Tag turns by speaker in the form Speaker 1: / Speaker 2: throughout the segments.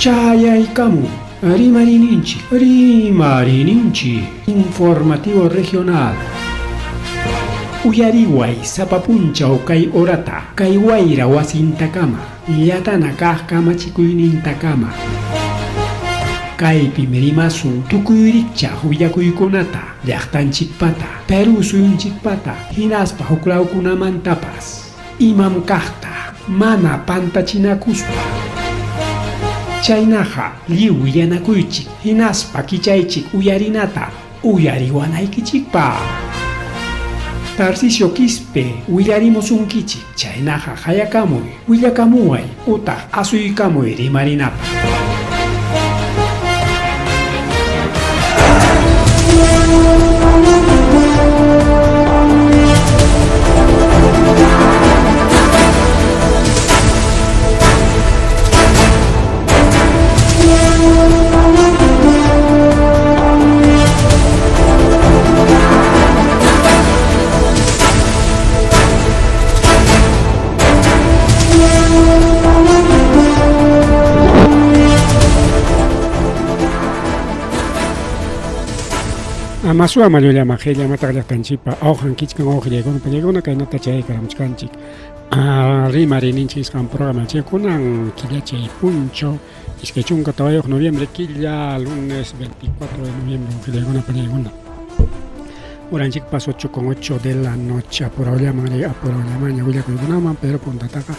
Speaker 1: Chayaykamun Rimariyninchik, Rimariyninchik, Informativo Regional. Uyariway sapa punchaw kay horata, kay wayra wasintakama, llatana kaq kamachikuynintakama. Kaypim rimasun tukuy rikchaq willakuykunata, llaqtanchikpata, Perú suyunchikpata, hinaspa huklawkunamantapas. Imam kaqta mana pantachinakuspa. Chaynaqa lliw willanakuychik hinaspa kichaychik uyarinata uyariwanaykichikpaq. Tarcisio Quispe willarimusunkichik, chaynaqa qayakamuy, willakamuway utaq asuykamuy rimarinapaq.
Speaker 2: Amasua mallullama qillamata llaqtanchikpa awqan kichkan awqillaykuna pallaykuna kaynata chaykaramuchkanchik rimariyninchik nisqan programa kunan killachay punchaw 24 noviembre killa lunes 24 de noviembre awqillaykuna pallaykuna Uranchikpas 8 con 8 de la noche apurawllaman apurawllamaña willakuykunaman pero puntataqa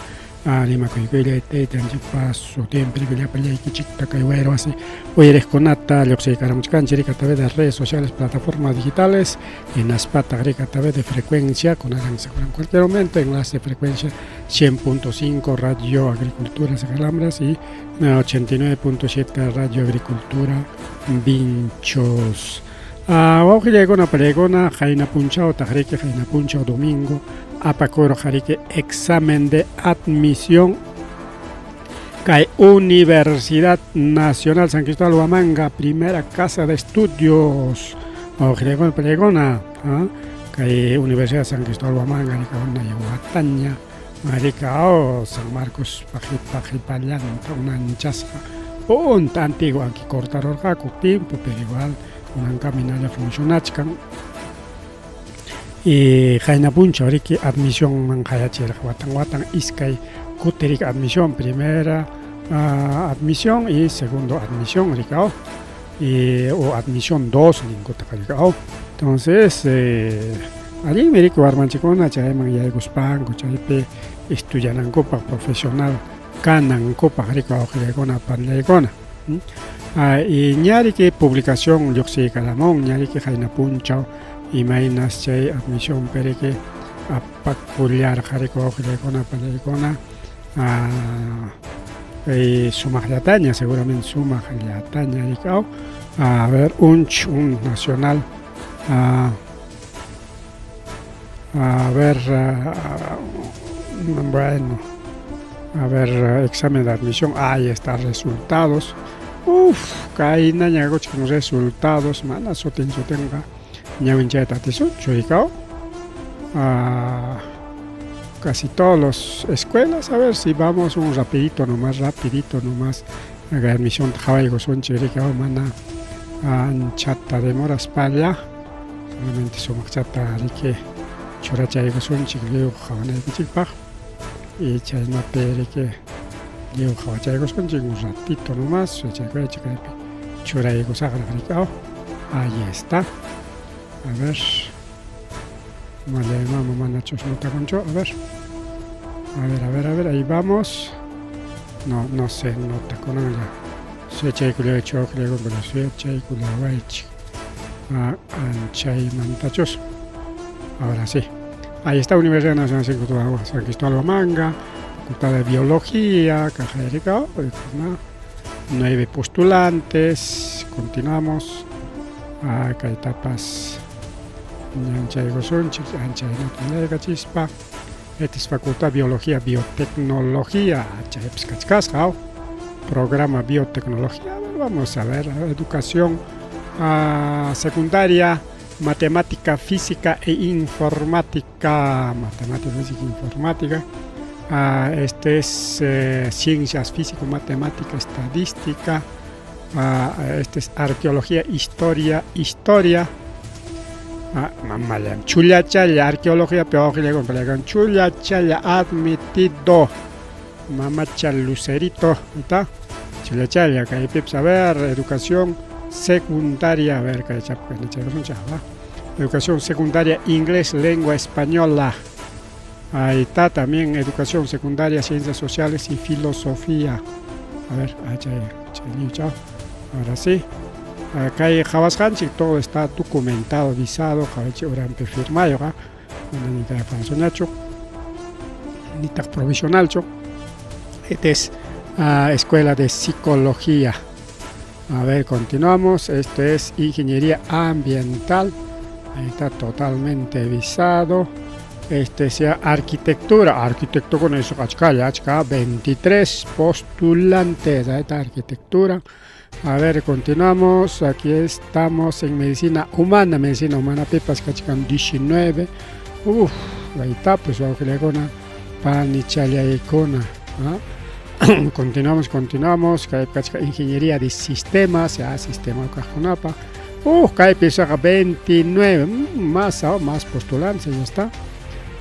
Speaker 2: rimakuykuylla taytanchikpa sutinpi llapallaykichikta kay wayra wasi uyariqkunata lluqsiykaramuchkanchik rika a través de redes sociales plataformas digitales hinaspataq rika a través de frecuencia kunallan seguro en cualquier momento enlace frecuencia 100.5 Radio Agricultura Alambras y 89.7 Radio Agricultura Vinchos. Wawqillaykuna pariykuna qayna punchawtaq riki qayna punchaw domingo apakurqa riki examen de admisión kay Universidad Nacional San Cristóbal Huamanga primera casa de estudios wawqillaykuna pariykuna kay Universidad San Cristóbal Huamanga rika unay wataña rika oh, San Marcos qhipallanta unanchasqa punta antigua anki cortarurqaku tiempo pero igual kunankama hinalla funcionachkan y qayna punchaw riki admisionman qayachirqa watan watan iskay kuti riki admisión primera admisión y segundo admisión riki aw y o admisión dos ninkutaqa riki aw entonces allinmi riki warmanchikkuna chayman yaykuspanku chaypi estudianankupaq profesional kanankupaq riki wawqillaykuna panillaykuna y ña riki publicación lluqsiykaramun ña riki qayna punchaw imaynas chay admisionpi riki apakullarqa riki wawqillaykuna panillaykuna sumaqllataña seguramente sumaqllataña riki aw a ver unch un nacional a ver bueno a ver examen de admisión ahí está resultados uf kaynaña kuchkan resultados mana sutin sutinqa ñawinchayta atisunchu rikaw casi todos los escuelas a ver si vamos un rapidito nomás rapidito nomás admisión qhawaykusunchik rikaw mana anchata demoraspalla solamente sumaqchata riki churachaykusunchik lliw qhawanaykichikpaq y chaynapi riki lliw qhawachaykusunchik un ratito nomás chaykuaychik kaypi churaykusaqraq riki aw ahí está a ver mallay mama mana chusnutakunchu a ver a ver a ver a ver ahí vamos no no se nota kunanlla suyachaykullawaychik wawqillaykunkuna suyachaykullawaychik anchaymantachus ahora sí ahí está Universidad Nacional San Cristóbal Huamanga Facultad de Biología Caja nueve postulantes continuamos kaytapas ñanchaykusunchik anchaynata Esta es Facultad de Biología Biotecnología chaypis kachkasqa programa Biotecnología vamos a ver educación secundaria matemática física e informática matemática física e informática. Ah, este es eh, ciencias físico, matemática, estadística. Ah, este es arqueología, historia, historia. Ah, mamallam. Chullachalla, arqueología, chullachalla, admitido. Mamacha Lucerito, está. Chullachalla, kaypipas, a ver, educación secundaria, a ver, Educación secundaria, inglés, lengua española. Ahí está también educación secundaria, ciencias sociales y filosofía. A ver, ahora sí. Acá hay qhawasqanchik, todo está documentado, visado, qhawachi uranpi firmayuq, mana ni kay falsoñachu, nitaq provisionalchu. Esta es Escuela de Psicología. A ver, continuamos. Esto es Ingeniería Ambiental. Ahí está totalmente visado. Este sea arquitectura. Arquitecto con eso, achka, 23 postulantes. Ahí está arquitectura. A ver, continuamos. Aquí estamos en medicina humana. Medicina humana, pipas, kachkan 19. Uf, ahí está, pues, panichallaykuna. ¿Ah? Continuamos, continuamos. Ingeniería de sistemas, ya, sistema kaqkunapa. Kaypi 29, más, oh, más postulantes, ya está.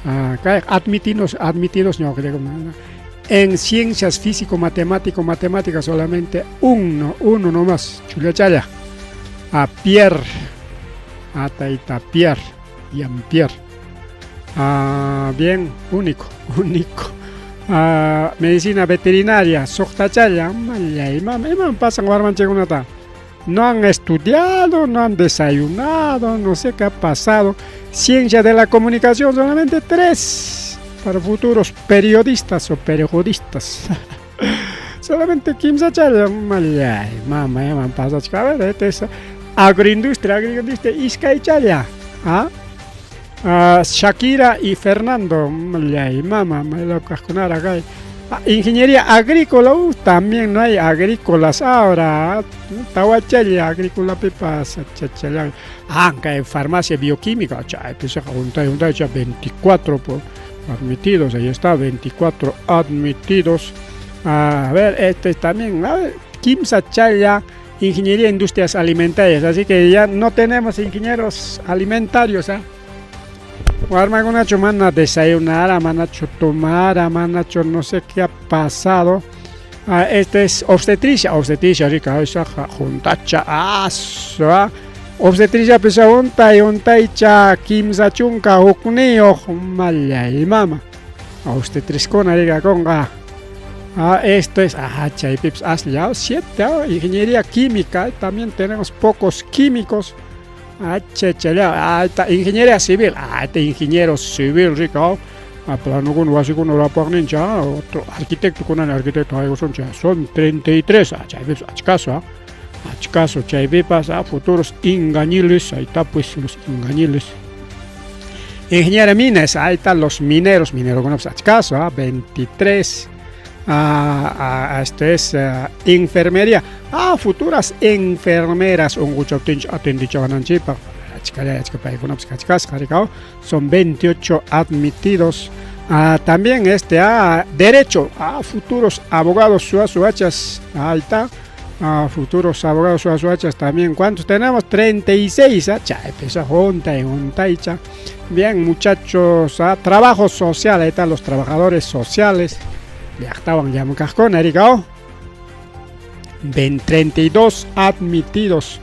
Speaker 2: Ah, admitidos, admitidos, no, en ciencias físico, matemático, matemática solamente uno, uno nomás, chullachalla. A Pierre, a Taita Pierre, Ian Pierre. Ah, bien, único, único. Ah, medicina veterinaria, suqtachalla, ima pasan warmanchikkunata. No han estudiado, no han desayunado, no sé qué ha pasado. Ciencia de la comunicación, solamente tres para futuros periodistas o periodistas. Solamente kimsachalla, mama, ima pasachka. A ver, este es agroindustria, agroindustria, iskaychalla. ¿Ah? Shakira y Fernando, mama, ingeniería agrícola, también no hay agrícolas ahora. Tawachalla, agrícola pipas, ah, farmacia bioquímica, 24 por admitidos, ahí está, 24 admitidos. A ver, este también, a ver, Kimsa Chaya, Ingeniería de Industrias Alimentarias, así que ya no tenemos ingenieros alimentarios, ¿ah? Warmakunachu mana desayunara, manachu tomara, manachu no sé qué ha pasado. Ah, este es obstetricia, obstetricia, rica, esa juntacha, ah, obstetricia pisa untay, untaycha, kimsa chunka hukniyuq, mallay mama. Obstetriskuna rikakunqa. Ah, esto es, ah, chaypipas aslla, siete, ah, ingeniería química, también tenemos pocos químicos. Ah, ah, ingeniería civil, ah, este ingeniero civil, rico. Ah, planukuna wasikuna rurapaqninchik, otro arquitecto kunani arquitecto haykusunchik, son 33, ah, chaypipas achkaso, ah, achkaso chaypipas, ah, futuros ingañiles, ahí está pues los ingañiles. Ingeniería minas, ahí están los mineros, mineros achkaso, ah, 23. Ah, ah, esto es enfermería. Ah, futuras enfermeras unquchaptinchik atendichawananchikpaq son 28 admitidos. Ah, también este, ah, derecho, ah, futuros abogados suasuachas, ahí está. Ah, futuros abogados suasuachas también. ¿Cuántos tenemos? 36. Ah, junta junta Bien, muchachos, ah, trabajo social, ahí están los trabajadores sociales. Llaqtawan llamkaqkuna, rikao. 32 admitidos.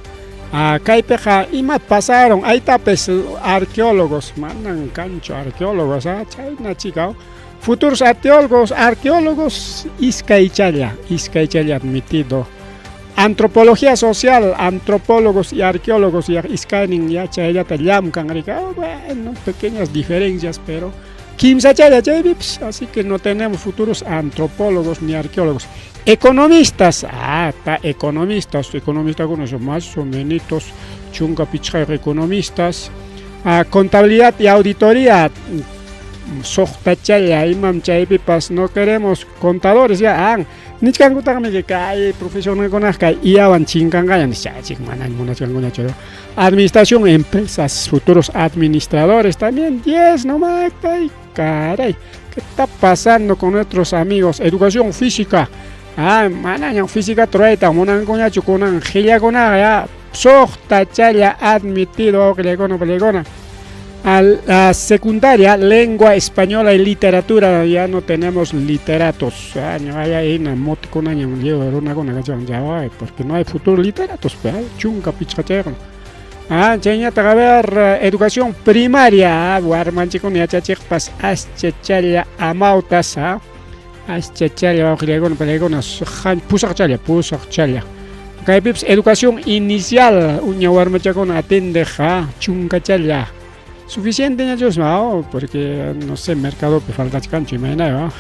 Speaker 2: Ah, kaypiqa imat pasaron, ahí está pues arqueólogos, manan kanchu arqueólogos, ah, chayna chica. Futuros arqueólogos, arqueólogos iskaychalla, iskaychalla admitido. Antropología social, antropólogos y arqueólogos ya iskaynin ya chayllata llamkan, oh, bueno, pequeñas diferencias, pero kimsachalla chaypipas, así que no tenemos futuros antropólogos ni arqueólogos. Economistas, ah, está economistas, economistas con eso más o menos, chunka pichqa economistas. Ah, contabilidad y auditoría, Suqtachalla imam chaypipas no queremos contadores ya an nichkankutaqmi que kay profesionalkunaqa kay IAwan chinkanqaña nispa chaychik mana munachkankuñachu. Administración empresas, futuros administradores también 10 nomás, ay caray, ¿qué está pasando con nuestros amigos? Educación física, ah, manañam física rurayta munankuñachu kunan qillakunaqa ya suqtachalla admitido wawqillaykuna pallaykuna. A la secundaria, lengua española y literatura, ya no tenemos literatos. Año, motikunañam lliw runakuna kachkan ya, porque no hay futuro literatos, pues, chunka pichqachayqa. Ah, chayñataq a ver, educación primaria, warmanchikkuna yachachiqpas aschachalla amawtas, ah, aschachalla wawqillaykuna pallaykuna, pusaqchalla, pusaqchalla. Kaypipas educación inicial, uña warmachakuna atendeq, ah, chunkachalla. Suficiente ñachus, no, porque no sé, mercadopi faltachkanchu imaynayo,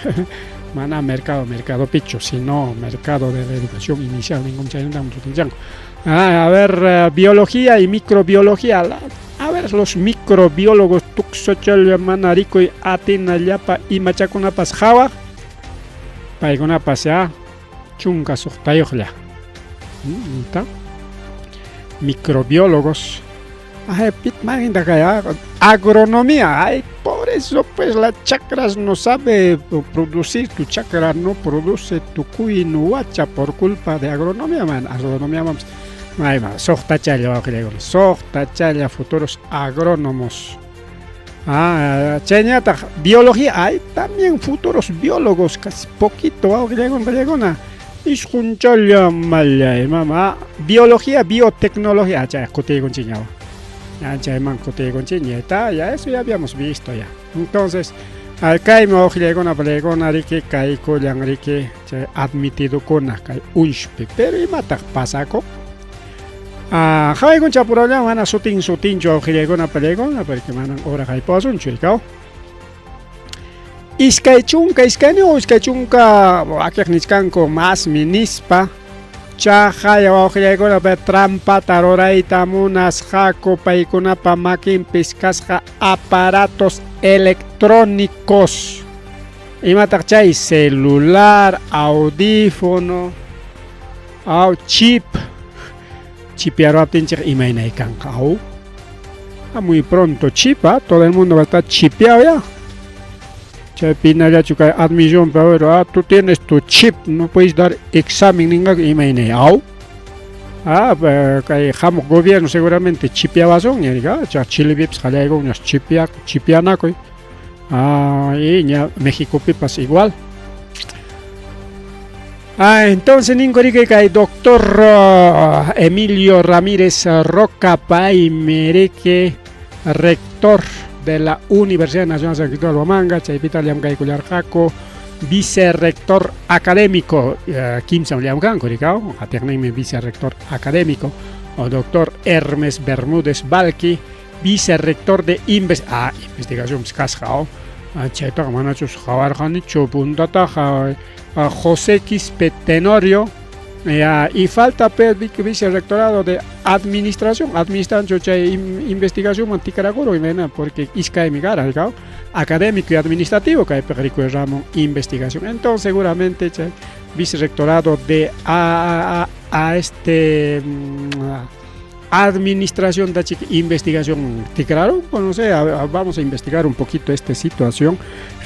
Speaker 2: mana mercado, mercado picho, sino mercado de la educación inicial, ningún chaynatam sutinchanku. Ah, a ver, biología y microbiología. A ver, los microbiólogos tuksachalla mana rikuy atina llapa imachakunapas qhawaq, paykunapas ya chunka suqtayuqlla. ¿Está? Microbiólogos. Ay, agronomía, ay, por eso pues la chacras no sabe producir, tu chacra no produce tu huacha por culpa de agronomía, man. Agronomía, vamos. Ay, ma, suqtachalla, suqtachalla, futuros agrónomos. Ah, chayñataq biología, hay también futuros biólogos, casi poquito, isqunchalla mallay mama. Biología, biotecnología, chay kutiykunchikña. Chayman kutiykunchikña, está, ya eso ya habíamos visto ya. Entonces, kaymi wawqillaykuna palaykuna riki kaykullan riki chay admitidokuna kay unshpi, pero imataq pasakun? Ah, qhawaykunchik apurallan mana sutin sutinchu wawqillaykuna palaykuna porque manan hora haypawasunchu rikaw. 22 20 wakiq nichkanku masmi nispa chaqay wawqillaykuna trampata rurayta munasqaku paykunapa makinpis kasqa aparatos electrónicos. Imataq chay celular, audífono, aw chip, chipearuwaptinchik imaynay kanqa aw. Ah, muy pronto chip, ah, todo el mundo va a estar chipeado ya. Chaypinallachu kay admisión, pero ah, tú tienes tu chip, no puedes dar examen ninqaku imaynay aw. Ah, kay hamuq gobierno seguramente chipeawasunña, ah, chay Chilepipas qallaykunñas chipea chipeanakuy. Ah, y ña Mexicopipas igual. Ah, entonces ningo riki kay doctor Emilio Ramírez Roca paymi riki rector de la Universidad Nacional San Cristóbal de Huamanga, chaypita llamkaykullarqaku vicerrector académico, kimsam llamkanku rikaw, qatiqninmi vicerrector académico, o doctor Hermes Bermúdez Valqui, vicerrector de investigación kasqa, chaytaqa manachus qawarqanichu puntataqa José Quispe Tenorio, ya, y falta vicerrectorado de administración, administración chay investigación man tikracuro imayna porque iskaymi kara rikaw, académico y administrativo kaypiqa rikuy Ramón investigación. Entonces seguramente chay vicerrectorado de a este administración de investigación tikraron, pues no sé, vamos a investigar un poquito esta situación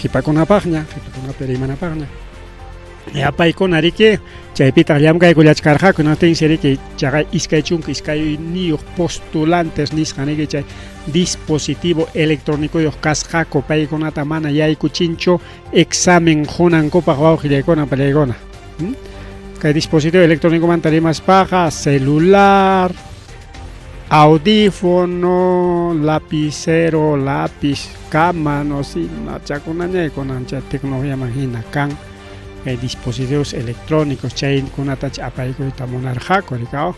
Speaker 2: qhipakunapaqña, qhipakunapi rimanapaqña. Ya paykuna riki chaypitaq llamkaykullachkarqaku natinsi riki chaqay 22 postulantes nisqa riki chay dispositivo electrónicoyuq kasqaku paykunata mana yaykuchinchu examen qunankupaq wawqillaykuna pallaykuna. Kay dispositivo electrónicomanta rimaspaqa celular, audífono, lapicero, lápiz, cama, no sé, chakunañay kunan chay tecnologiaman hina kan kay dispositivos electrónicos chaykunata apaykuyta munarqaku rikaw.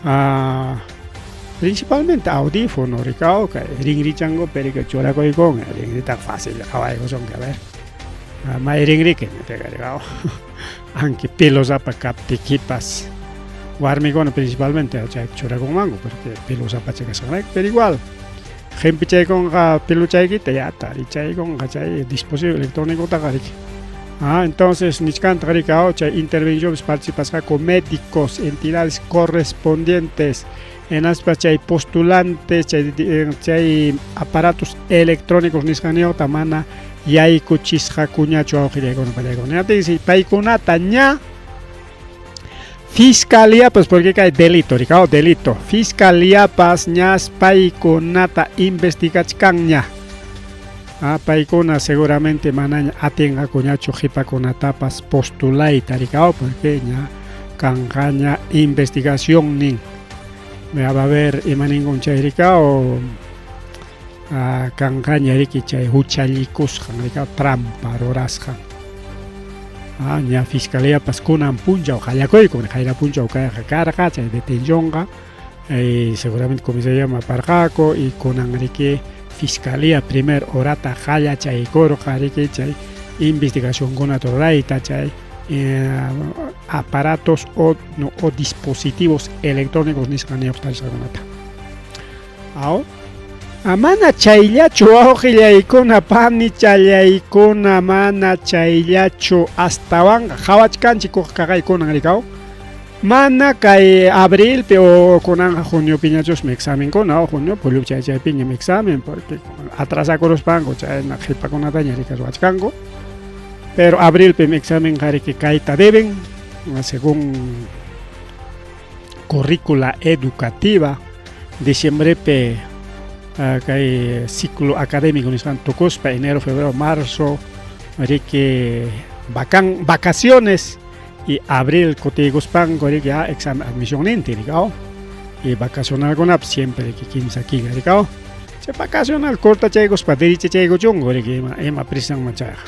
Speaker 2: Ah, principalmente audífono rikaw kay rinrichankupi riki churakuykun rinritaqa fácil qhawaykusunki a ver may rinriki rikaw aunque pelosapa kaptikipas warmikuna principalmente chay churakunmanku porque pelosapacha kasqanrayku pero igual. Qimpichaykunqa peluchaykita ya tarichaykunqa chay dispositivo electrónicotaqa riki. Ah, entonces nichkantaq riki aw chay intervenciones participasqaku médicos, entidades correspondientes hinaspa chay postulantes chay chay aparatos electrónicos nisqanniyuqta mana yaykuchisqakuñachu awqillaykuna pallaykuna. Hinaptinsi paykunata ña Fiscalíapas, porque kay delito, rikao delito. Fiscalíapas ñas paykunata investigachkanña. Ah, paykuna seguramente manaña atinqakuñachu qhipakunatapas postulayta, rikao, porque ña kanqaña investigación nin. Va a haber ima ninkun chay rikao ah, kanqaña riki chay huchallikusqan rikao trampa rurasqan. Ah, ña fiscalíapas kunan punchaw qallakuykun, qayna punchaw kayqa karqa chay detencionqa seguramente comisariaman aparqaku y kunan riki fiscalía primer horata qallachaykurqa riki chay investigacionkunata rurayta chay aparatos o, no, o dispositivos electrónicos nisqaniyuq tarisqakunata. Aw? Mana chayllachu wawqillaykuna, panichallaykuna, mana chayllachu astawanqa qhawachkanchik huk kaqaykunan rikaw. Mana kay abrilpi o kunanqa juniopiñachusmi examenkuna o junio, julio chay chaypiñam examen porque atrasakuruspanku chayna qhipakunataña rika ruwachkanku. Pero abrilpim examenqa riki kayta deben según currícula educativa diciembrepi kay ciclo académico nisqan tukuspa enero, febrero, marzo riki vacan vacaciones y abril kutiykuspanku riki ya examen admisión nintin riki aw y vacacionalkunapas siempre riki kimsa killa riki aw chay vacacional cortachaykuspa derechachaykuchunku riki ima ima precisanman chayqa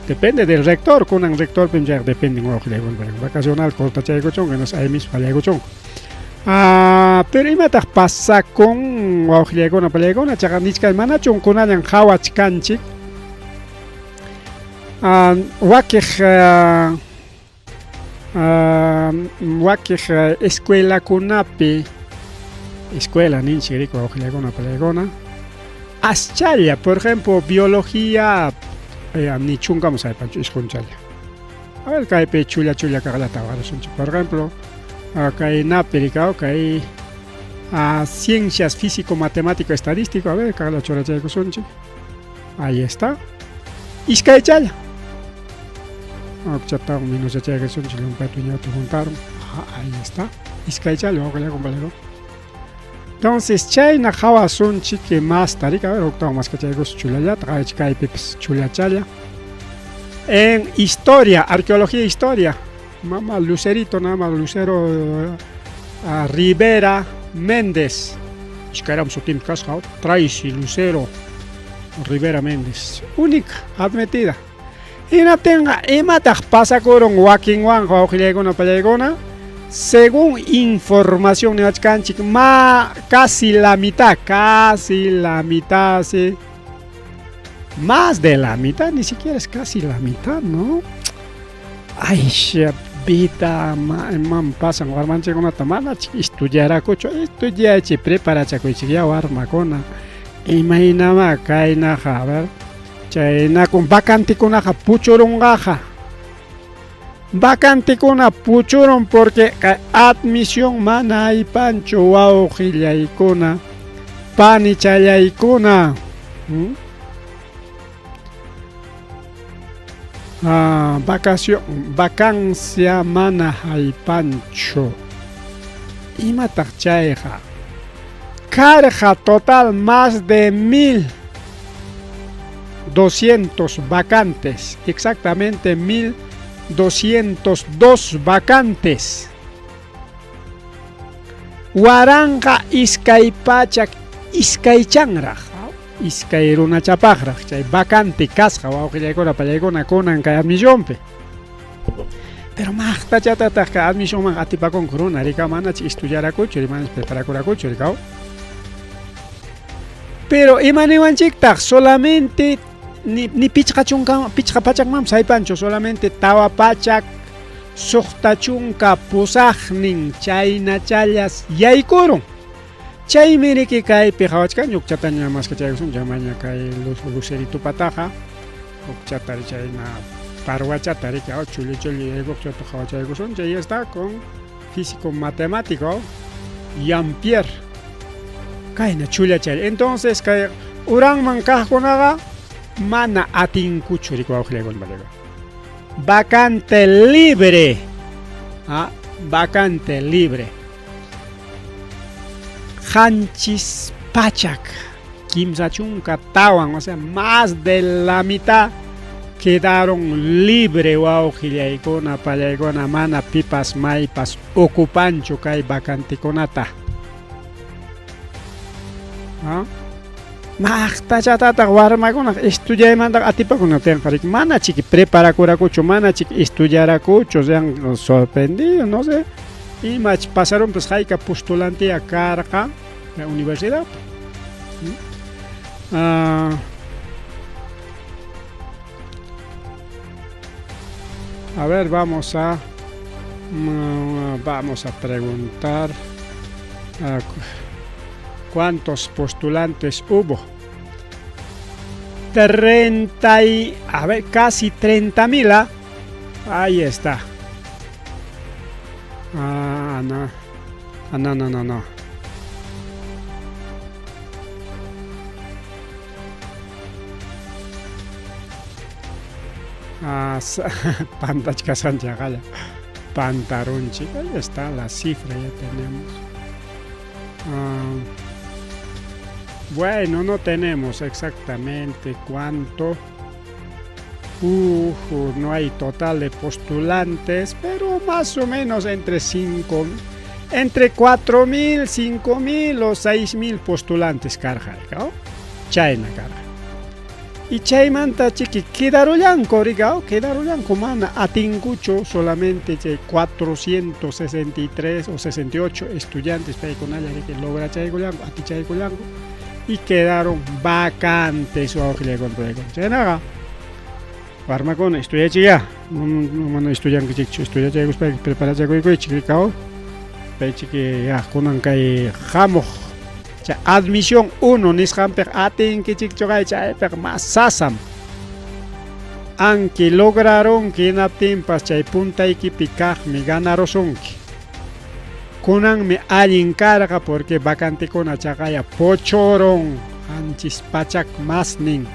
Speaker 2: depende del rector kunan rectorpim chayqa dependen wawqillaykuna vacacional cortachaykuchunku hinaspa ahí mismo qallaykuchunku. Ah, pero imataq pasakun wawqillaykuna pallaykuna chaqa nichkan manachun kunallan qhawachkanchik ah, wakiq ah, ah, wakiq escuelakunapi escuela ninchik riki wawqillaykuna pallaykuna aschalla por ejemplo biología eh, ni chunkamus aypanchu isqunchalla a ver kaypi chulla chulla kaqllata awarasunchik por ejemplo kaynapi rikaw kay ciencias físico matemático estadístico a ver kaqlla churachaykusunchik ahí está iskaychalla chatawan minuchachaykusunchik llumpayta wiñawta juntarun ahí está iskaychalla wawqilla compañero entonces chayna qhawasunchik masta rika a ver huktawan maskachaykusun chullallata qhawachik kaypipas chullachalla en historia arqueología historia Mama Lucerito, nada más Lucero Rivera Méndez. Iskayram sutinpi kasqa, Tracy Lucero Rivera Méndez. Única admitida. Hinaptinqa imataq pasakurun wakinwanqa wawqillaykuna pallaykuna? Según información niwachkanchik, ma casi la mitad, casi la mitad, sí. Más de la mitad, ni siquiera es casi la mitad, ¿no? Ay, vida imam pasan warmanchikkunata manachik estudiarakuchu estudiaychik preparachakuychik ya warmakuna imaynamá kaynaqa a ver chaynakun vacantekunaqa puchurunqaqa vacantekuna puchurun porque kay admisión mana aypanchu wawqillaykuna panichallaykuna hmm? Ah, vacación, vacancia mana haypanchu. Imataq chayqa? Karqa total más de 1200 vacantes, exactamente 1202 vacantes. 1222 chanraq iskay runachapaqraq chay vacante kasqa wawqillaykuna pallaykuna kunan kay admisionpi pero maqtachatataq kay admisionman atipakunku runa rikaw manach estudiarakuchu manach preparakurakuchu rikaw pero ima niwanchiktaq solamente ni, ni pichqa chunka pichqa pachakmanpas haypanchu solamente 468 chaynachallas yaykurun. Chaymi riki kaypi qhawachkan hukchataña maskachaykusun chaymaña kay luceritupataqa hukchata chayna parwachata riki chulli chulli yaykuqchata qhawachaykusun chay está con físico matemático Jean-Pierre kayna chulla chay entonces kay uranman kaqkunaqa mana atinkuchu riki wawqillaykuna vacante libre ah, vacante libre 734, o sea, más de la mitad quedaron libre wawqillaykuna pallaykuna mana pipas maypas ocupanchu kay vacantekunata. ¿Ah? Maqtachatataq warmakunaq estudiaymantaqa atipakunatinqa riki mana chiki preparakurakuchu mana chiki estudiarakuchu se han sorprendido no sé imach pasarunpas hayka postulanteya karqa la universidad a ver vamos a vamos a preguntar cuántos postulantes hubo 30 y, a ver, casi 30 mil, ¿ah? Ahí está. Ah, no. Ah, no, no, no, no. Ah, pantachkasqanchik pantarunchik. Ahí está la cifra, ya tenemos. Ah, bueno, no tenemos exactamente cuánto. No hay total de postulantes, pero más o menos entre 5, entre 4.000, 5.000 o 6.000 postulantes karqa, ¿no? Chayna karqa. Y chaymanta chiki quedarullanku rikaw, quedarullanku mana atinkuchu solamente chay 463 o 68 estudiantes paykunalla riki lograchaykullanku, atichaykullanku y quedaron vacantes wawqillaykuna chaynaqa warmakuna estudiachikya mana estudiankichikchu estudiachaykuspayki preparachakuykichik rikaw paychiki ya kunan kay hamuq chay admisión 1 nisqanpiq atinkichikchu kay chaypiq mas sasam anki lograrunki hinaptinpas chay puntaykipi kaqmi ganarusunki kunanmi allin karqa porque vacantekuna chaqaya pochoron 700 masnin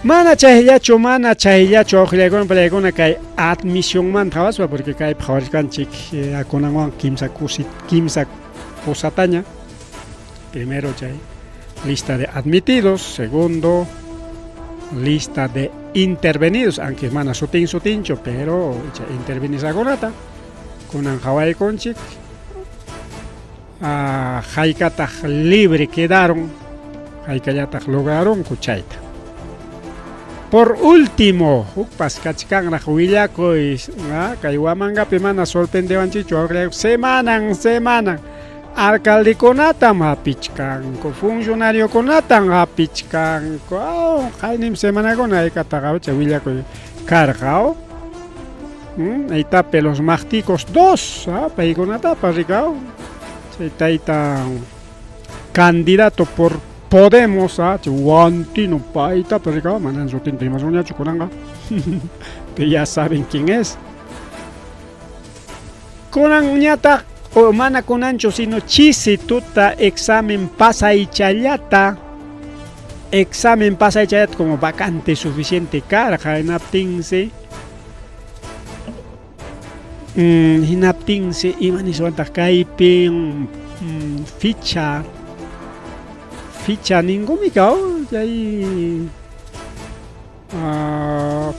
Speaker 2: mana chayllachu mana chayllachu wawqillaykuna pallaykuna kay admisionmanta qhawaspa porque kaypi qhawarisqanchik kunanwan kimsa kusi kimsa kusataña primero chay lista de admitidos segundo lista de intervenidos aunque mana sutin sutinchu pero chay intervenisakunata kunan qhawaykunchik haykataq libre quedaron haykallataq lograronku chayta por último hukpas kachkanraq willakuy kay Huamangapi mana sorprendewanchikchu semanan semanan alcaldekunatam hapichkanku funcionariokunatam hapichkanku qaynim semanakuna haykataqa chay willakuy karqa aytapi los maqticos dos paykunatapas rikaw chay tayta candidato por Podemos chay Wantino paytapas rikaw manan sutinta rimasunñachu kunanqa pero ya saben quién es kunanñataq o mana kunanchu sino chisi tuta examen pasaychallata examen pasaychallata como vacante suficiente karqa hinaptinsi hinaptinsi ima niswantaq kaypi ficha ficha ninkumi kaw chay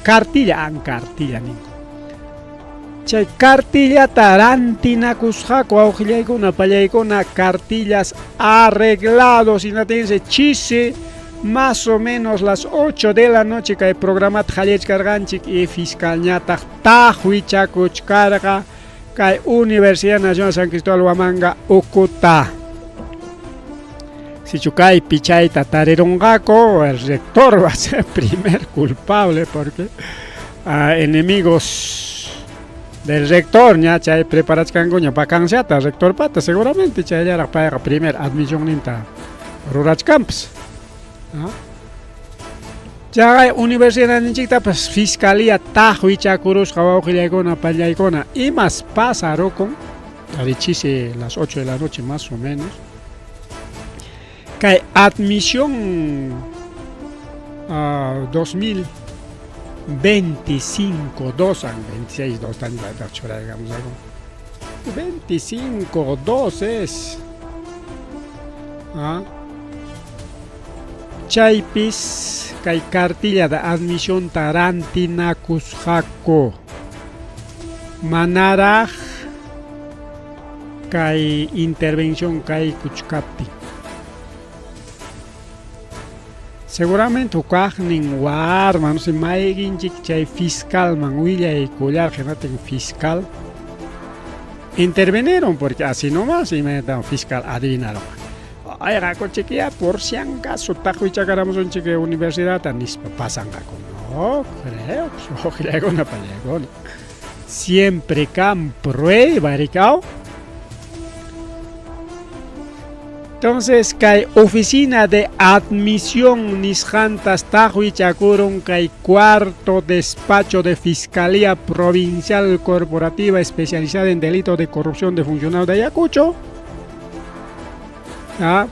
Speaker 2: cartilla an cartilla ninku chay cartillata rantinakusqaku wawqillaykuna pallaykuna cartillas arreglados hinaptinsi chisi más o menos las 8 de la noche kay programata qallarichkarqanchik y fiscalñataq taqwichakuchkarqa kay Universidad Nacional San Cristóbal Huamanga ukuta sichu kaypi chayta tarirunqaku el rector va a ser primer culpable porque enemigos Del rector ña chay preparachkankuña vacanciata rectorpata seguramente chayllaraq payqa primer admisionninta rurachkanpas. Chaqay universidadninchiktapas fiscalía taqwichakurusqa wawqillaykuna pallaykuna imas pasarukun richisi las 8 de la noche más o menos. Kay admisión 2025 2 26 2 churaykamusaqku 25 2 es chaypis kay cartilla de admisionta rantinakusqaku manaraq kay intervención kaykuchkaptin. Seguramente hukaqnin warma, no sé, mayqinchik chay fiscalman willaykullarqa hinatin fiscal intervinieron porque así nomás imaynatam fiscal adivinaron. Ayqakuchikya por si acaso taqwichakaramusunchik universidadta nispa pasanqaku. No creo, wawqillaykuna pallaykuna. Siempre kan prueba, rikaw. Entonces, kay oficina de admisión nisqantas taqwichakurun kay cuarto despacho de Fiscalía Provincial Corporativa especializada en delitos de corrupción de funcionarios de Ayacucho.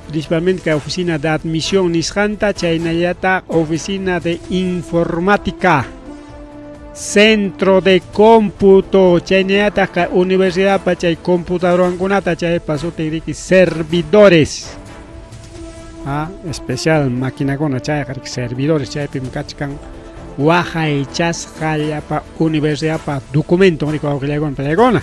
Speaker 2: Principalmente kay oficina de admisión nisqanta, chaynallata oficina de informática, centro de cómputo, chaynallataq kay universidadpa chay computadorankunata chaypa sutin riki servidores. Especial maquinakuna chayqa riki servidores chaypim kachkan waqaychasqa llapa universidadpa documento riki wawqillaykuna pallaykuna.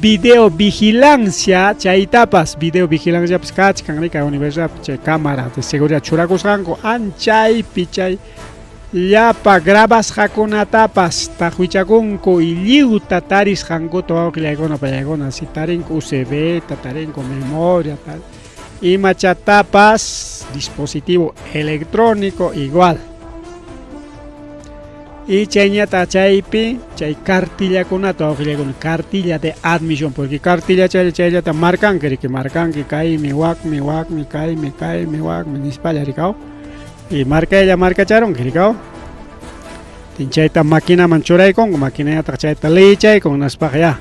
Speaker 2: Video vigilancia chaytapas video vigilanciapas kachkan riki universidadpa chay cámara de seguridad churakusqanku anchaypi chay llapa grabasqakunatapas taqwichakunku y lliwta tarisqankuta wawqillaykuna pallaykuna si tarinku USB ta tarinku memoria tal imachatapas dispositivo electrónico igual. Y chayñata chaypi chay cartillakunata wawqillaykuna cartilla de admisión porque cartilla chay chayllata markanki riki markanki kaymi wakmi wakmi kaymi kaymi wakmi nispalla rikaw y markaylla markacharunki rikaw chayta maquinaman churaykunku maquinallataq chayta liyichaykun nispaqa ya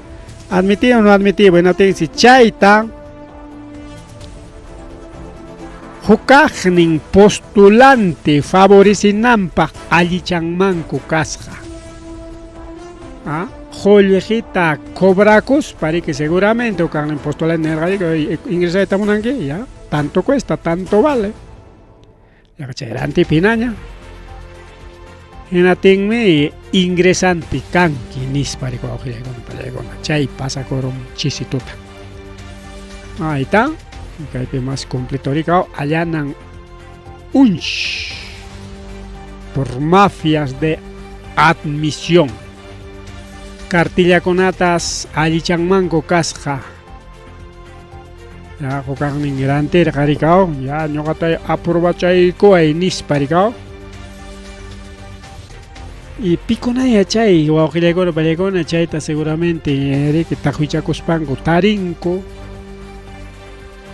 Speaker 2: admitido o no admitido hinaptinsi chayta hukaqnin postulante favorecinanpaq allichanmanku kasqa. Qullqita cobrakuspa riki seguramente hukaqnin postulante nirqa ingresayta munanki ya tanto cuesta tanto vale. Yaqa chay rantipi hinaña. Hinatinmi ingresante kanki nispa riki wawqillaykuna pallaykuna chay pasakurun chisi tuta. Ahí está. Kaypi más completo rikaw allanan unch por mafias de admisión. Cartillakunatas allichanmanku kasqa. Ya hukaqnin rantirqa rikaw ya ñuqatay aprobachaykuway nispa rikaw. Y pikunaya chay wawqillaykuna pallaykuna chayta seguramente riki taqwichakuspanku tarinku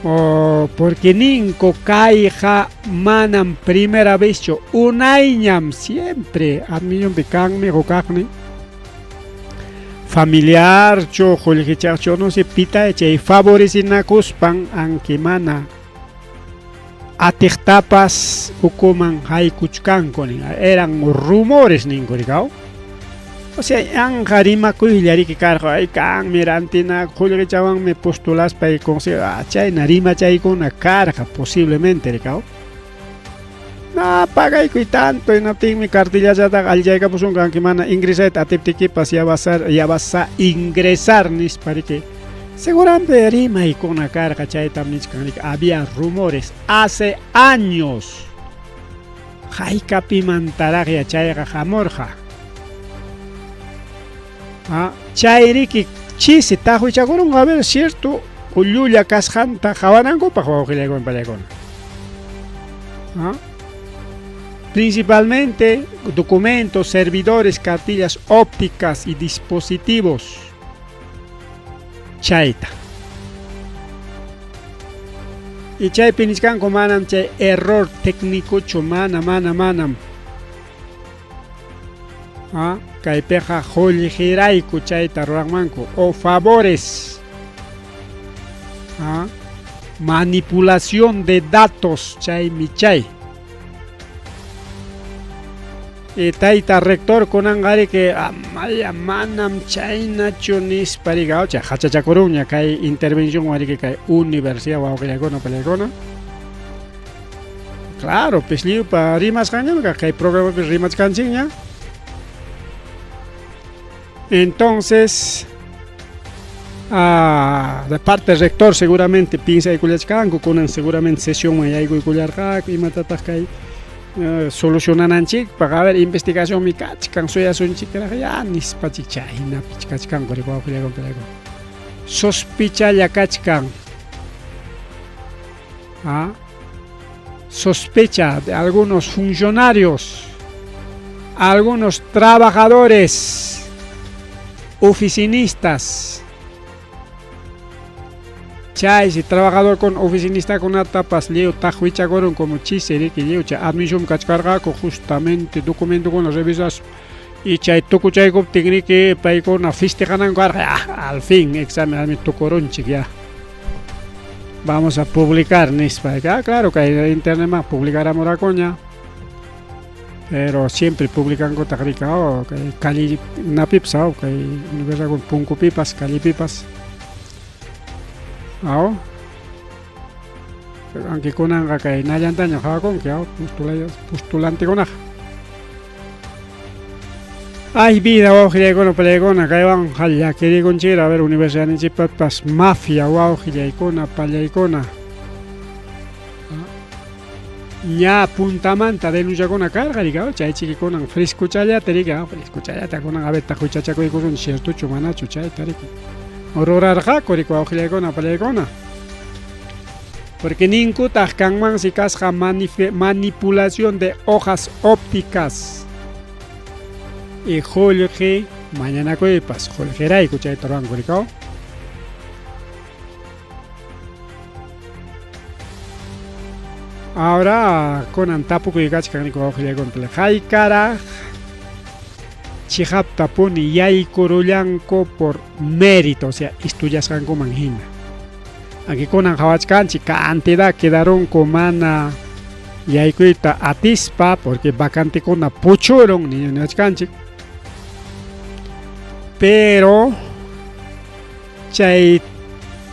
Speaker 2: o porque ninku kayqa manam primera vezchu unayñam siempre admisionpi kanmi hukaqnin familiarchu qullqichaqchu no sé pita chay favorecinakuspan anki mana atiqtapas ukuman haykuchkanku nin eran rumores ninku rikaw. O sea yanqa rimakuylla riki karqa ay kanmi rantina qullqichawanmi postulaspa y consigo chayna rimachaykuna karqa posiblemente rikaw. No pagaykuy tanto hinaptinmi cartillallataqa allichaykapusunqa anki mana ingresayta atiptikipas ya vas a, ya vas a ingresar nispa riki seguramente rimaykuna karqa chaytam nichkan riki había rumores hace años haykapimantaraqya chayqa hamurqa. Chay riki chisi taqwichakurunqa a ver cierto llulla kasqanta qhawanankupaq wawqillaykuna pallaykuna. Principalmente documentos, servidores, cartillas ópticas y dispositivos. Chayta. Y chaypi nichkanku manam chay error técnicochu, mana, mana, manam. Ah, kaypiqa qullqirayku chayta ruranmanku o favores. Ah, manipulación de datos chaymi chay. Y tayta rector kunanqariki amaya manam chaynachu nispa riki chay hachachakurunña kay intervención riki kay universidad wawqillaykuna pallaykuna. Claro, pues lliwpa rimasqanñam kay programapi rimachkanchikña. Entonces, de parte del rector seguramente piensaykullachkanku kunan seguramente sesionman yaykuykullarqaku imatataq kay solucionananchikpaq a ver investigacionmi kachkan suyasunchikraq ya nispachik chaynapi kachkanku riki wawqillaykuna sospechalla kachkan. Sospecha de algunos funcionarios, algunos trabajadores, oficinistas. Chaysi trabajador con oficinistakunatapas lliw taqwichakurun como chisi riki lliw chay admisión kachkarqaku justamente documentokuna revisaspa y chay tukuchaykuptin riki paykuna festejananku karqa al fin examen tukurunchik ya. Vamos a publicar nispa. Ah, claro kay internetman publicaramurakuña. Pero siempre publicankutaq riki oh, kay calle napipas oh, kay universidad punkupipas callepipas. Oh. Aunque kunanqa kay nallantaña qhawakunki oh, postulantekunaqa. Ay vida wawqillaykuna pallaykuna kaywan llakirikunchikra a ver universidadninchikpipas mafia wawqillaykuna pallaykuna. Ña puntamanta denunciakuna karqa riki chay chiki kunan frescochallata riki frescochallata kunan a ver taqwichachakuykusun ciertochu manachu chayta riki. Rurarqaku riki wawqillaykuna pallaykuna. Porque ninkutaq kanmansi kasqa manipulación de hojas ópticas. Y qullqi mañanakuypas qullqirayku chayta ruwanku rikaw. Ahora kunan tapukuy kachkan riki wawqillaykuna haykaraq chiqaptapuni yaykurullanku por mérito, o sea, estudiasqankuman hina. Aquí kunan qhawachkanchik cantidad quedarunku mana yaykuyta atispa porque vacantekuna puchurun nichkanchik. Pero chay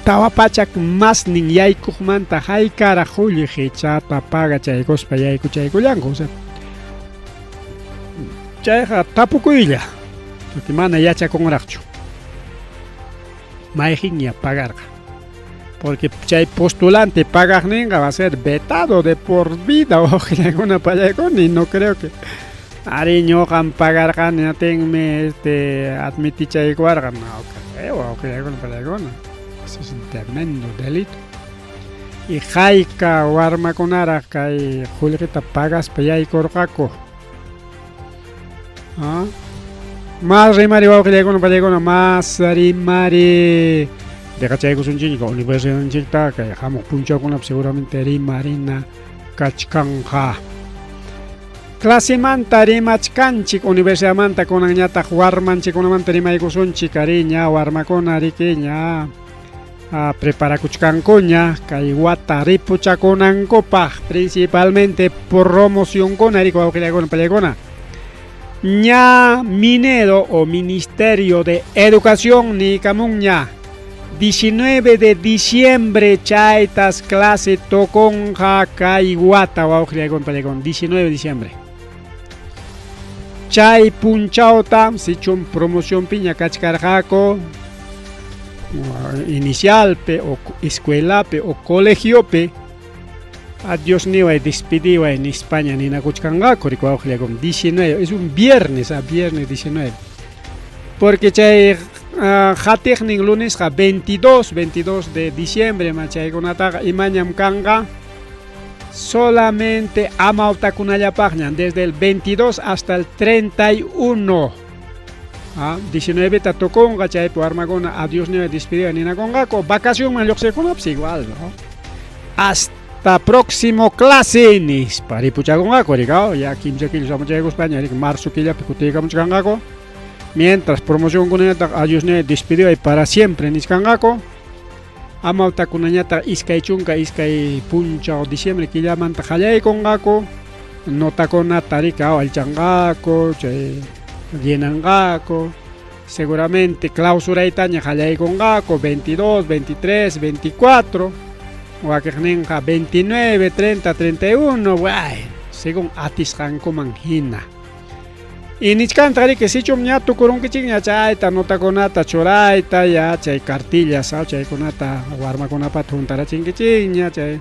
Speaker 2: tawa pachak masnin yaykuqmanta haykaraq qullqichata pagachaykuspa yaykuchaykullanku, o sea, chayqa tapukuylla porque mana yachakunraqchu mayqinña pagarqa. Porque chay postulante pagaqninqa va a ser vetado de por vida wawqillaykuna pallaykuna y no creo que ari ñuqam pagarqani atinmi admitichaykuwarqa no creo wawqillaykuna pallaykuna. Eso es un tremendo delito. Y hayka warmakunaraq kay qullqita pagaspa yaykurqaku. Más rimari wawqillaykuna pallaykuna, más rimari deqachaykusunchikqa universidadninchikta kay hamuq punchawkunapi seguramente rimarina kachkanqa. Clasemanta rimachkanchik universidadmanta kunanñataq warmanchikkunamanta rimaykusunchik ari ña warmakuna riki ña preparakuchkankuña kay wata ripuchakunankupaq principalmente promocionkuna riki wawqillaykuna pallaykuna. Ña Minedo o Ministerio de Educación niykamunña 19 de diciembre chaytas clase tukunqa kay wata wawqillaykuna pallaykuna 19 de diciembre. Chay punchawta sichum promocionpiña kachkarqaku inicialpi o escuelapi o colegiopi adiós niway despidiway nispaña ninakuchkanqaku riki wawqillaykuna 19 es un viernes a viernes 19 porque chay qatiqnin lunesqa 22 de diciembre ma chaykunataqa imañam kanqa
Speaker 1: Solamente amawtakunallapaqñam desde el 22 hasta el 31. Ah, 19 ta tukunqa chaypi warmakuna adiós niwa despedida ninakunqaku vacacionman lluqsiqkunapas igual, ¿no? Hasta próximo clase nispa ripuchakunqaku rikaw ya kimsa killa samuchaykuspaña riki marzo killapi kutiykamuchkanqaku. Mientras promocionkunañataq adiós niwa despedida para siempre nichkanqaku. Amawtakunañataq 22 punchaw diciembre killamanta qallaykunqaku notakunata rikaw allichanqaku chay llenanqaku seguramente clausuraytaña qallaykunqaku 22, 23, 24 wakiqninqa 29, 30, 31 bueno, según atisqankuman hina. Y nichkantaq riki sichum ña tukurunkichikña chayta notakunata churayta ya chay cartillas chaykunata warmakunapata juntarachinkichikña chay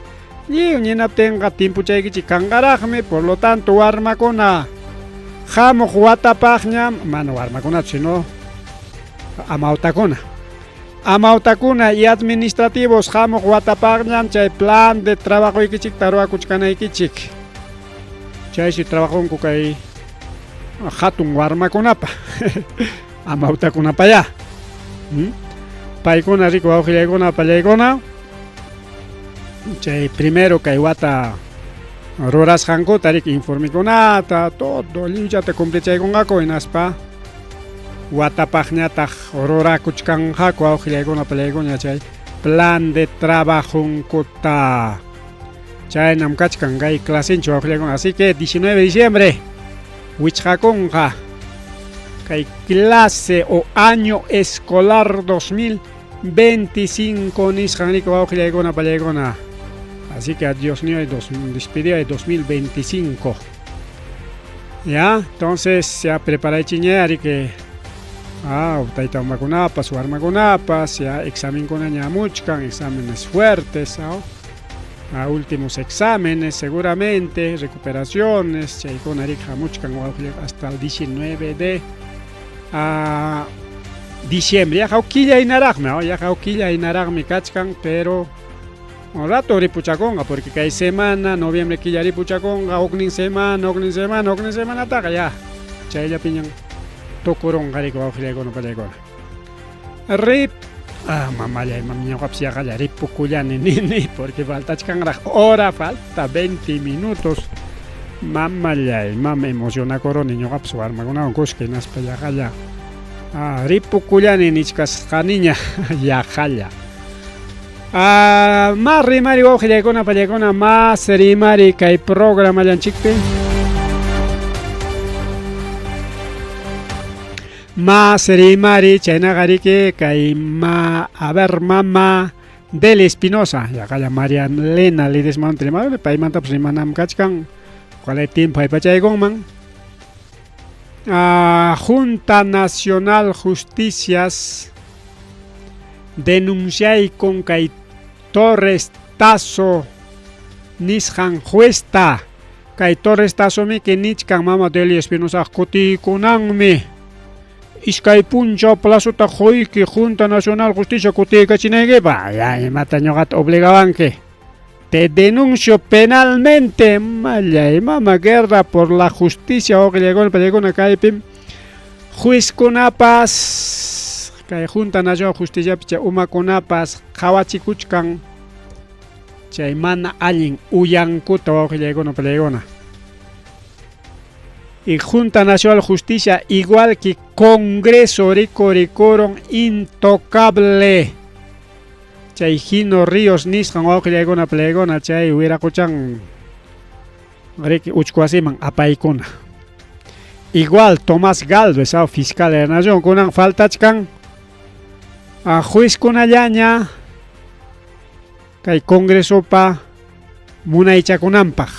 Speaker 1: lliw ñinaptinqa timpuchaykichik kanqaraqmi por lo tanto warmakuna hamuq watapaqñam mana warmakunachu sino amawtakuna amawtakuna y administrativos hamuq watapaqñam chay plan de trabajoykichikta ruwakuchkanaykichik chaysi trabajonku kay hatun warmakunapa amawtakunapaya paykuna riku wawqillaykuna pallaykuna chay primero kay wata rurasqankuta riki informekunata todo lliwchata cumplichaykunqaku hinaspa watapaqñataq rurakuchkanqaku wawqillaykuna pallaykuna chay plan de trabajonkuta chaynam kachkan kay clasenchik wawqillaykuna así que 19 de diciembre wichqakunqa kay clase o año escolar 2025 nisqan riki wawqillaykuna pallaykuna así que adiós mío despedida de 2025 ya entonces ya preparaychiña riki tayta mamakunapas warmakunapas ya examenkuna ñamuchkan exámenes fuertes a últimos exámenes seguramente recuperaciones chaykuna riki hamuchkan hasta el 19 de diciembre yaqa huk killa hinaraqmi yaqa huk killa hinaraqmi kachkan pero un rato ripuchakunqa porque kay semana noviembre killa ripuchakunqa huknin semana huknin semana huknin semanataqa ya chayllapiñan tukurunqa riki wawqillaykuna pallaykuna rip mamallay ñuqapas yaqalla ripukullani nini porque faltachkanraq hora falta 20 minutos mamallay mama emocionakuruni ñuqapas warmakunawan kuska hinaspa yaqalla ripukullani nichkasqaniña yaqalla mas rimari wawqillaykuna pallaykuna mas rimari kay programallanchikpi mas rimari chaynaqa riki kay ma a ver mama Del Espinosa yaqalla María Elena Ledesmanta rimari paymantapas rimanam kachkan cuál tiempo haypachaykunman Junta Nacional Justicias denunciaykun kay Torres Tazo nisqan juezta kay Torres Tazomiki nichkan mama Delia Espinosa kutiykunanmi iskay punchaw plazota quyki Junta Nacional Justicia kutiykachinaykipaq ya imata ñuqata obligawanki te denuncio penalmente mallay mama guerra por la justicia wawqillaykuna pallaykuna kaypim juezkunapas kay Junta Nacional Justiciapi chay umakunapas qhawachikuchkan chay mana allin uyankuta wawqillaykuna pallaykuna y Junta Nacional Justicia igual que Congreso rikurikuron intocable chay Gino Ríos nisqan wawqillaykuna pallaykuna chay wiraquchan riki uchku wasiman apaykuna igual Tomás Galvez fiscal de la Nación kunan faltachkan juezkunallaña kay Congresopa munaychakunanpaq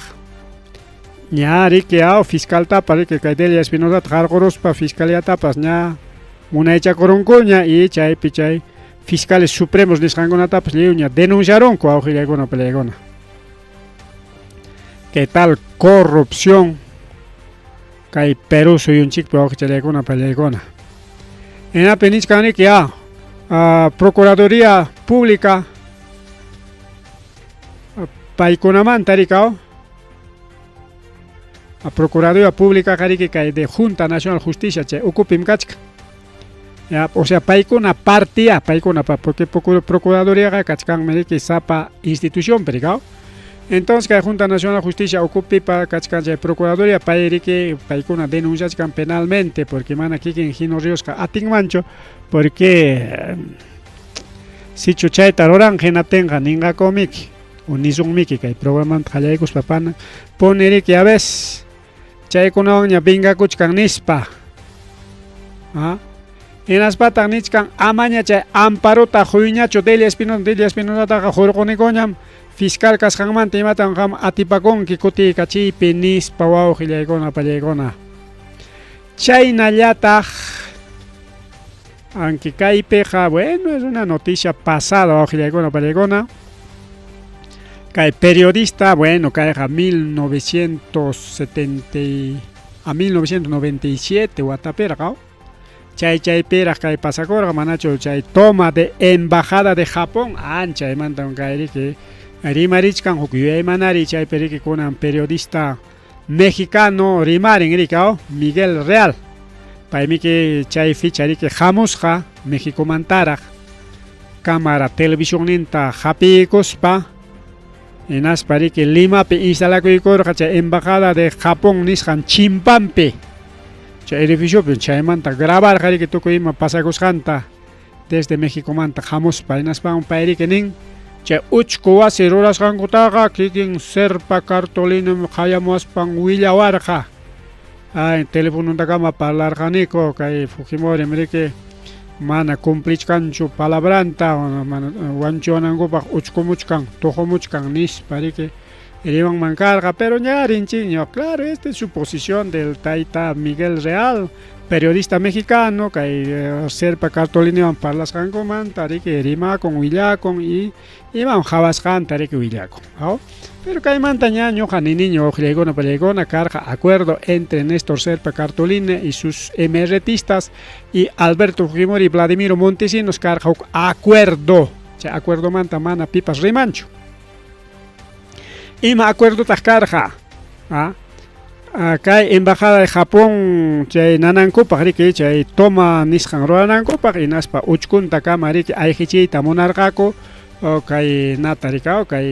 Speaker 1: ña riki fiscaltapas riki kay Delia Espinosata qarquruspa fiscaliatapas ña munaychakurunkuña y chaypi chay fiscales supremos nisqankunatapas lliwña denunciarunku wawqillaykuna pallaykuna ¿Qué tal corrupción kay Perú suyunchikpi wawqichallaykuna pallaykuna hinapi nichkan riki Procuraduría Pública Paykunamanta rikaw a Procuraduría Pública riki kay de Junta Nacional Justicia chay ukupim kachkan. Ya, o sea, paykuna partía, paykuna pa, porque Procuraduría kachkanmi riki sapa institución rikaw. Entonces kay Junta Nacional Justicia ukupipa kachkan chay Procuraduría pay riki paykuna denunciachkan penalmente porque mana kikin Gino Ríosqa atinmanchu porque sichu chayta ruran hinaptinqa ninqakumiki o nisunmiki kay programanta qallaykuspa pana pone riki a veces chaykunawanña vengakuchkan nispa. ¿Ah? Hinaspataq nichkan amaña chay amparota huyñachu Delia Espinosa, Delia Espinosataqa hurqunikuñam fiscal kasqanmanta imatan qam atipakunki kutiykachiypi nispa wawqillaykuna pallaykuna. Chaynallataq aunque kaypiqa bueno es una noticia pasada wawqillaykuna pallaykuna. Kay periodista, bueno, kayqa 1970 a 1997 watapirqa chay chaypiraq kay pasakurqa manachu chay toma de embajada de Japón anchaymanta kay riki rimarichkan huk yuyaymanari chaypi riki kunan periodista mexicano rimarin riki Miguel Real paymiki chay ficha riki hamusqa Mexicomantaraq cámara televisionninta hapiykuspa hinaspa riki Limapi instalakuykurqa chay embajada de Japón nisqan chimpanpi chay edificiopi chaymanta grabarqa riki tukuy ima pasakusqanta desde Mexicomanta hamuspa hinaspan pay riki nin chay uchku wasi rurasqankutaqa kikin Cerpa Cartolina qayamuwaspan willawarqa ay telefonontakama parlarqaniku kay Fujimori riki mana cumplichkanchu palabranta mana wanchuwanankupaq uchkumuchkan tuqumuchkan nispa riki rimanman karqa pero ña rinchikña claro esta es su posición del tayta Miguel Real periodista mexicano kay Cerpa Cartoliniwan parlasqankumanta riki rimakun willakun y imam qhawasqanta riki willakun ¿no? Pero kaymanta ña ñuqa niniño wawqillaykuna pallaykuna karqa acuerdo entre Néstor Cerpa Cartoline y sus MRTistas y Alberto Fujimori y Vladimiro Montesinos karqa huk acuerdo chay acuerdomanta mana pipas rimanchu. Ima acuerdotaq karqa ¿ah? Kay embajada de Japón chay nanankupaq riki chay toma nisqan ruranankupaq hinaspa uchkuntakama riki ayqichiyta munarqaku kay nata rikaw kay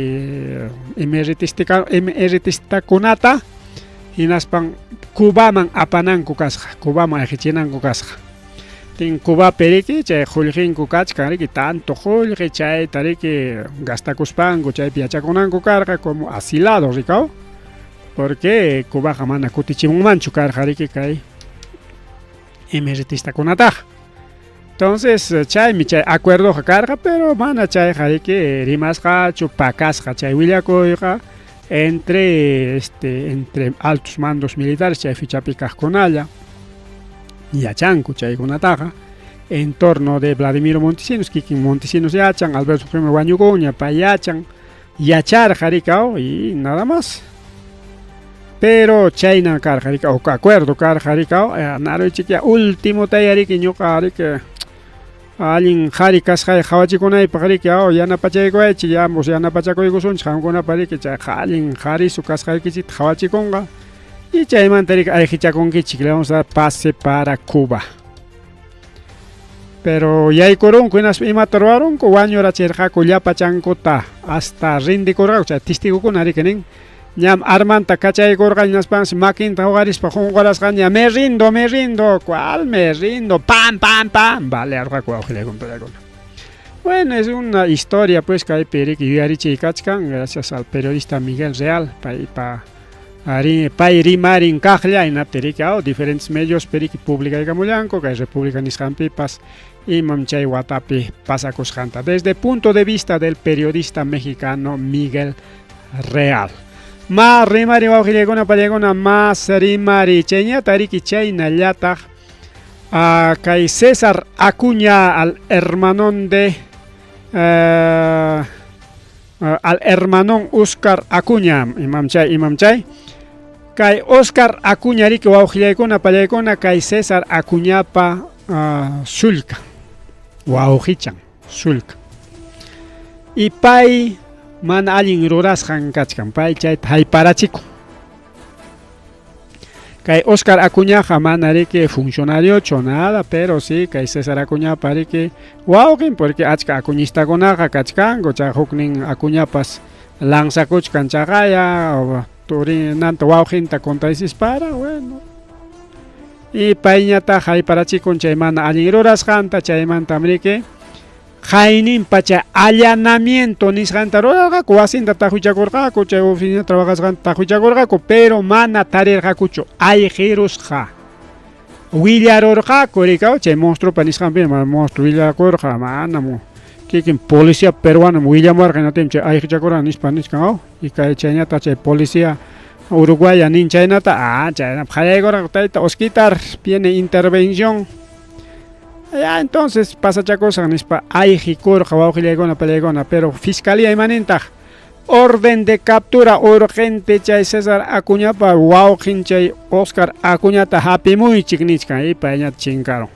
Speaker 1: MRTistakunata hinaspan Cubaman apananku kasqa Cubaman ayqichinanku kasqa tin Cubapi riki chay qullqinku kachkan riki tanto qullqi chayta riki gastakuspanku chaypi yachakunanku karqa como asilados rikaw porque Cubaqa mana kutichimunmanchu karqa riki kay MRTistakunataqa. Entonces chaymi chay acuerdoqa karqa pero mana chayqa riki rimasqachu pakasqa chay willakuyqa entre entre altos mandos militares chay fichapi kaqkunalla yachanku chaykunataqa en torno de Vladimiro Montesinos kikin Montesinos yachan Alberto Fujimori wañukunña pay yachan yacharqa rikaw y nada más. Pero chayna karqa rikaw huk acuerdo karqa rikaw naruychik último riki ñuqa riki allin qhari kasqay qhawachikunaypaq riki yanapachaykuwaychik ambos yanapachakuykusunchik qamkunapa riki chayqa allin qharisu kasqaykichikta qhawachikunqa y chaymanta riki ayqichakunkichik le vamos a dar pase para Cuba. Pero yaykurunku hinaspa imata ruwarunku wañurachirqaku llapachankuta hasta rindikurqaku chay testigokuna riki nin ñam armanta kachaykurqa hinaspansi makinta huqarispa qunqurasqaña me rindo, ¿cuál me rindo? Pam, pam, pam, balearqaku wawqillaykuna. Bueno, es una historia pues kaypi riki yuyarichiy kachkan gracias al periodista Miguel Real paypa pay rimarin kaqlla hinaptin riki diferentes medios riki publicaykamullanku kay República nisqanpipas imam chay watapi pasakusqanta desde punto de vista del periodista mexicano Miguel Real. Ma rimari wawqillaykuna pallaykuna mas rimari chayñata riki chaynallataq kay César Acuña al hermanón de al hermanón Oscar Acuña imam chay kay Oscar Acuña riki wawqillaykuna pallaykuna kay César Acuñapa sullka wawqichan sullka y pay Mana allin rurasqan kachkan, pay chayta hayparachikun. Kay Oscar Acuñaqa mana riki funcionariochu nada, pero sí kay César Acuñapa riki wawqin, porque achka acuñistakunaqa kachkanku, chay huknin Acuñapas lanzakuchkan chaqaya turinanta wawqinta contradicispara, bueno. Y payñataq hayparachikun chay mana allin rurasqanta, chaymantam riki Qayninpa chay allanamiento nisqanta rurarqaku, wasinta taqwichakurqaku, chay oficina trabajasqanta taqwichakurqaku, pero mana tarirqakuchu, ayqirusqa. Willarurqaku, rikaw, chay monstruopa nisqanpi, monstruo willakurqa, manam kikin policía peruano willamuwarqa hinaptinmi chay ayqichakurqa nispa nichkan, aw, y kay chayñataq chay policía uruguaya nin chaynata, ah, chayna qayaykurqa tayta Osquitar, viene intervención. Ya, entonces pasachakusaq nispa ayqikurqa wawqillaykuna pallaykuna, pero fiscalía imanintaq orden de captura urgente chay César Acuñapa wawqin chay Oscar Acuñata hapimuychik nichkan y payñata chinkarun.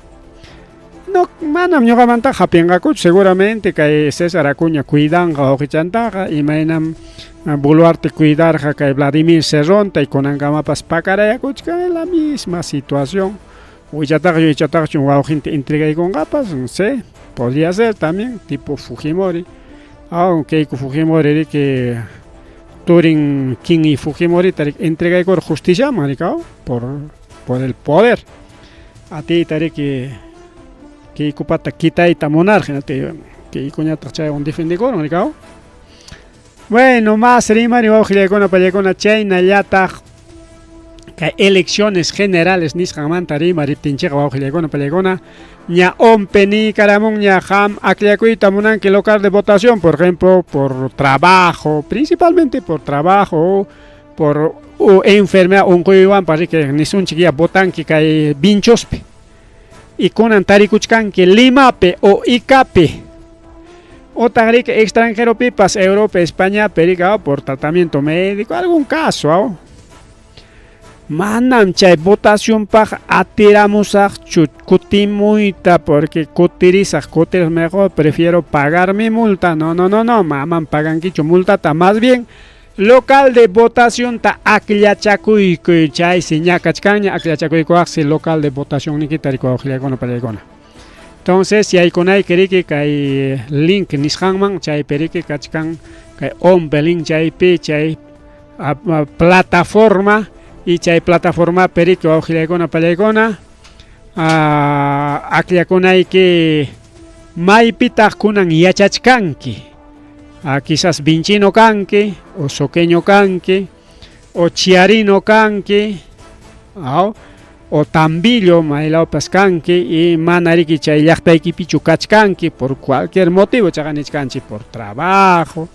Speaker 1: No, manam ñuqamantaqa hapinqakuchu, seguramente kay César Acuña cuidanqa wawqichantaqa, imaynam Boluarte cuidarqa kay Vladimir Cerronta y kunankamapas pakarayakuchkan la misma situación. Wichataqchu ichataqchu wawqinta entregaykunqapas, no sé, podría ser también, tipo Fujimori. Aunque Keiko Fujimori riki turin Kingi Fujimorita riki entregaykurqa justiciaman rikaw por el poder. Atiyta riki Keikopata kitayta munarqa, hinaptin Keikoñataq chaywan defendikurun rikaw. Bueno, más rimari wawqillaykuna pallaykuna chaynallataq kay elecciones generales nisqanmanta rimariptinchikqa wawqillaykuna pallaykuna ña ONPE niykaramunña qam akllakuyta munanki local de votación, por ejemplo, por trabajo, principalmente por trabajo, por enfermedad unquywanpas riki nisunchik ya votanki kay Vinchospi y kunan tarikuchkanki Limapi o Icapi otaq riki extranjeropipas Europa, Españapi riki por tratamiento médico, algún caso, aw. Manam chay votacionpaq atiramusaqchu kutimuyta porque kutirisaq, kutirisaq mejor prefiero pagar mi multa. No, no, no, no, mamam pagankichu multata, más bien local de votacionta akllachakuykuy, chaysi ñakachkanña akllachakuykuwaqsi local de votación nikita riki wawqillaykuna pallaykuna. Entonces yaykunayki riki kay link nisqanman, chaypi riki kachkan kay ONPE link chaypi chay plataforma y chay plataformapi riki wawqillaykuna pallaykuna akllakunayki maypitaq kunan yachachkanki. Quizás vinchino kanki o soqueño kanki o chiarino kanki o tambillo maylawpas kanki y mana riki chay llaqtaykipichu kachkanki por cualquier motivo, chaqa nichkanchik por trabajo,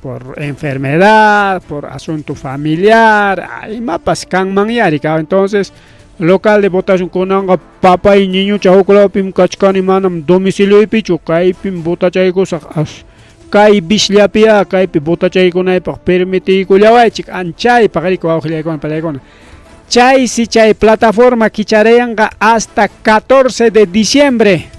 Speaker 1: por enfermedad, por asunto familiar, imapas kanmanya riki. Entonces local de votación kunanqa papay ñiñucha huklawpim kachkani manam domicilioypichu kaypim votachaykusaq as kay bisllapiya kaypi votachaykunaypaq permitiykullawaychik anchaypaq riki wawqillaykuna pallaykuna. Chaysi chay plataforma kicharayanqa hasta 14 de diciembre.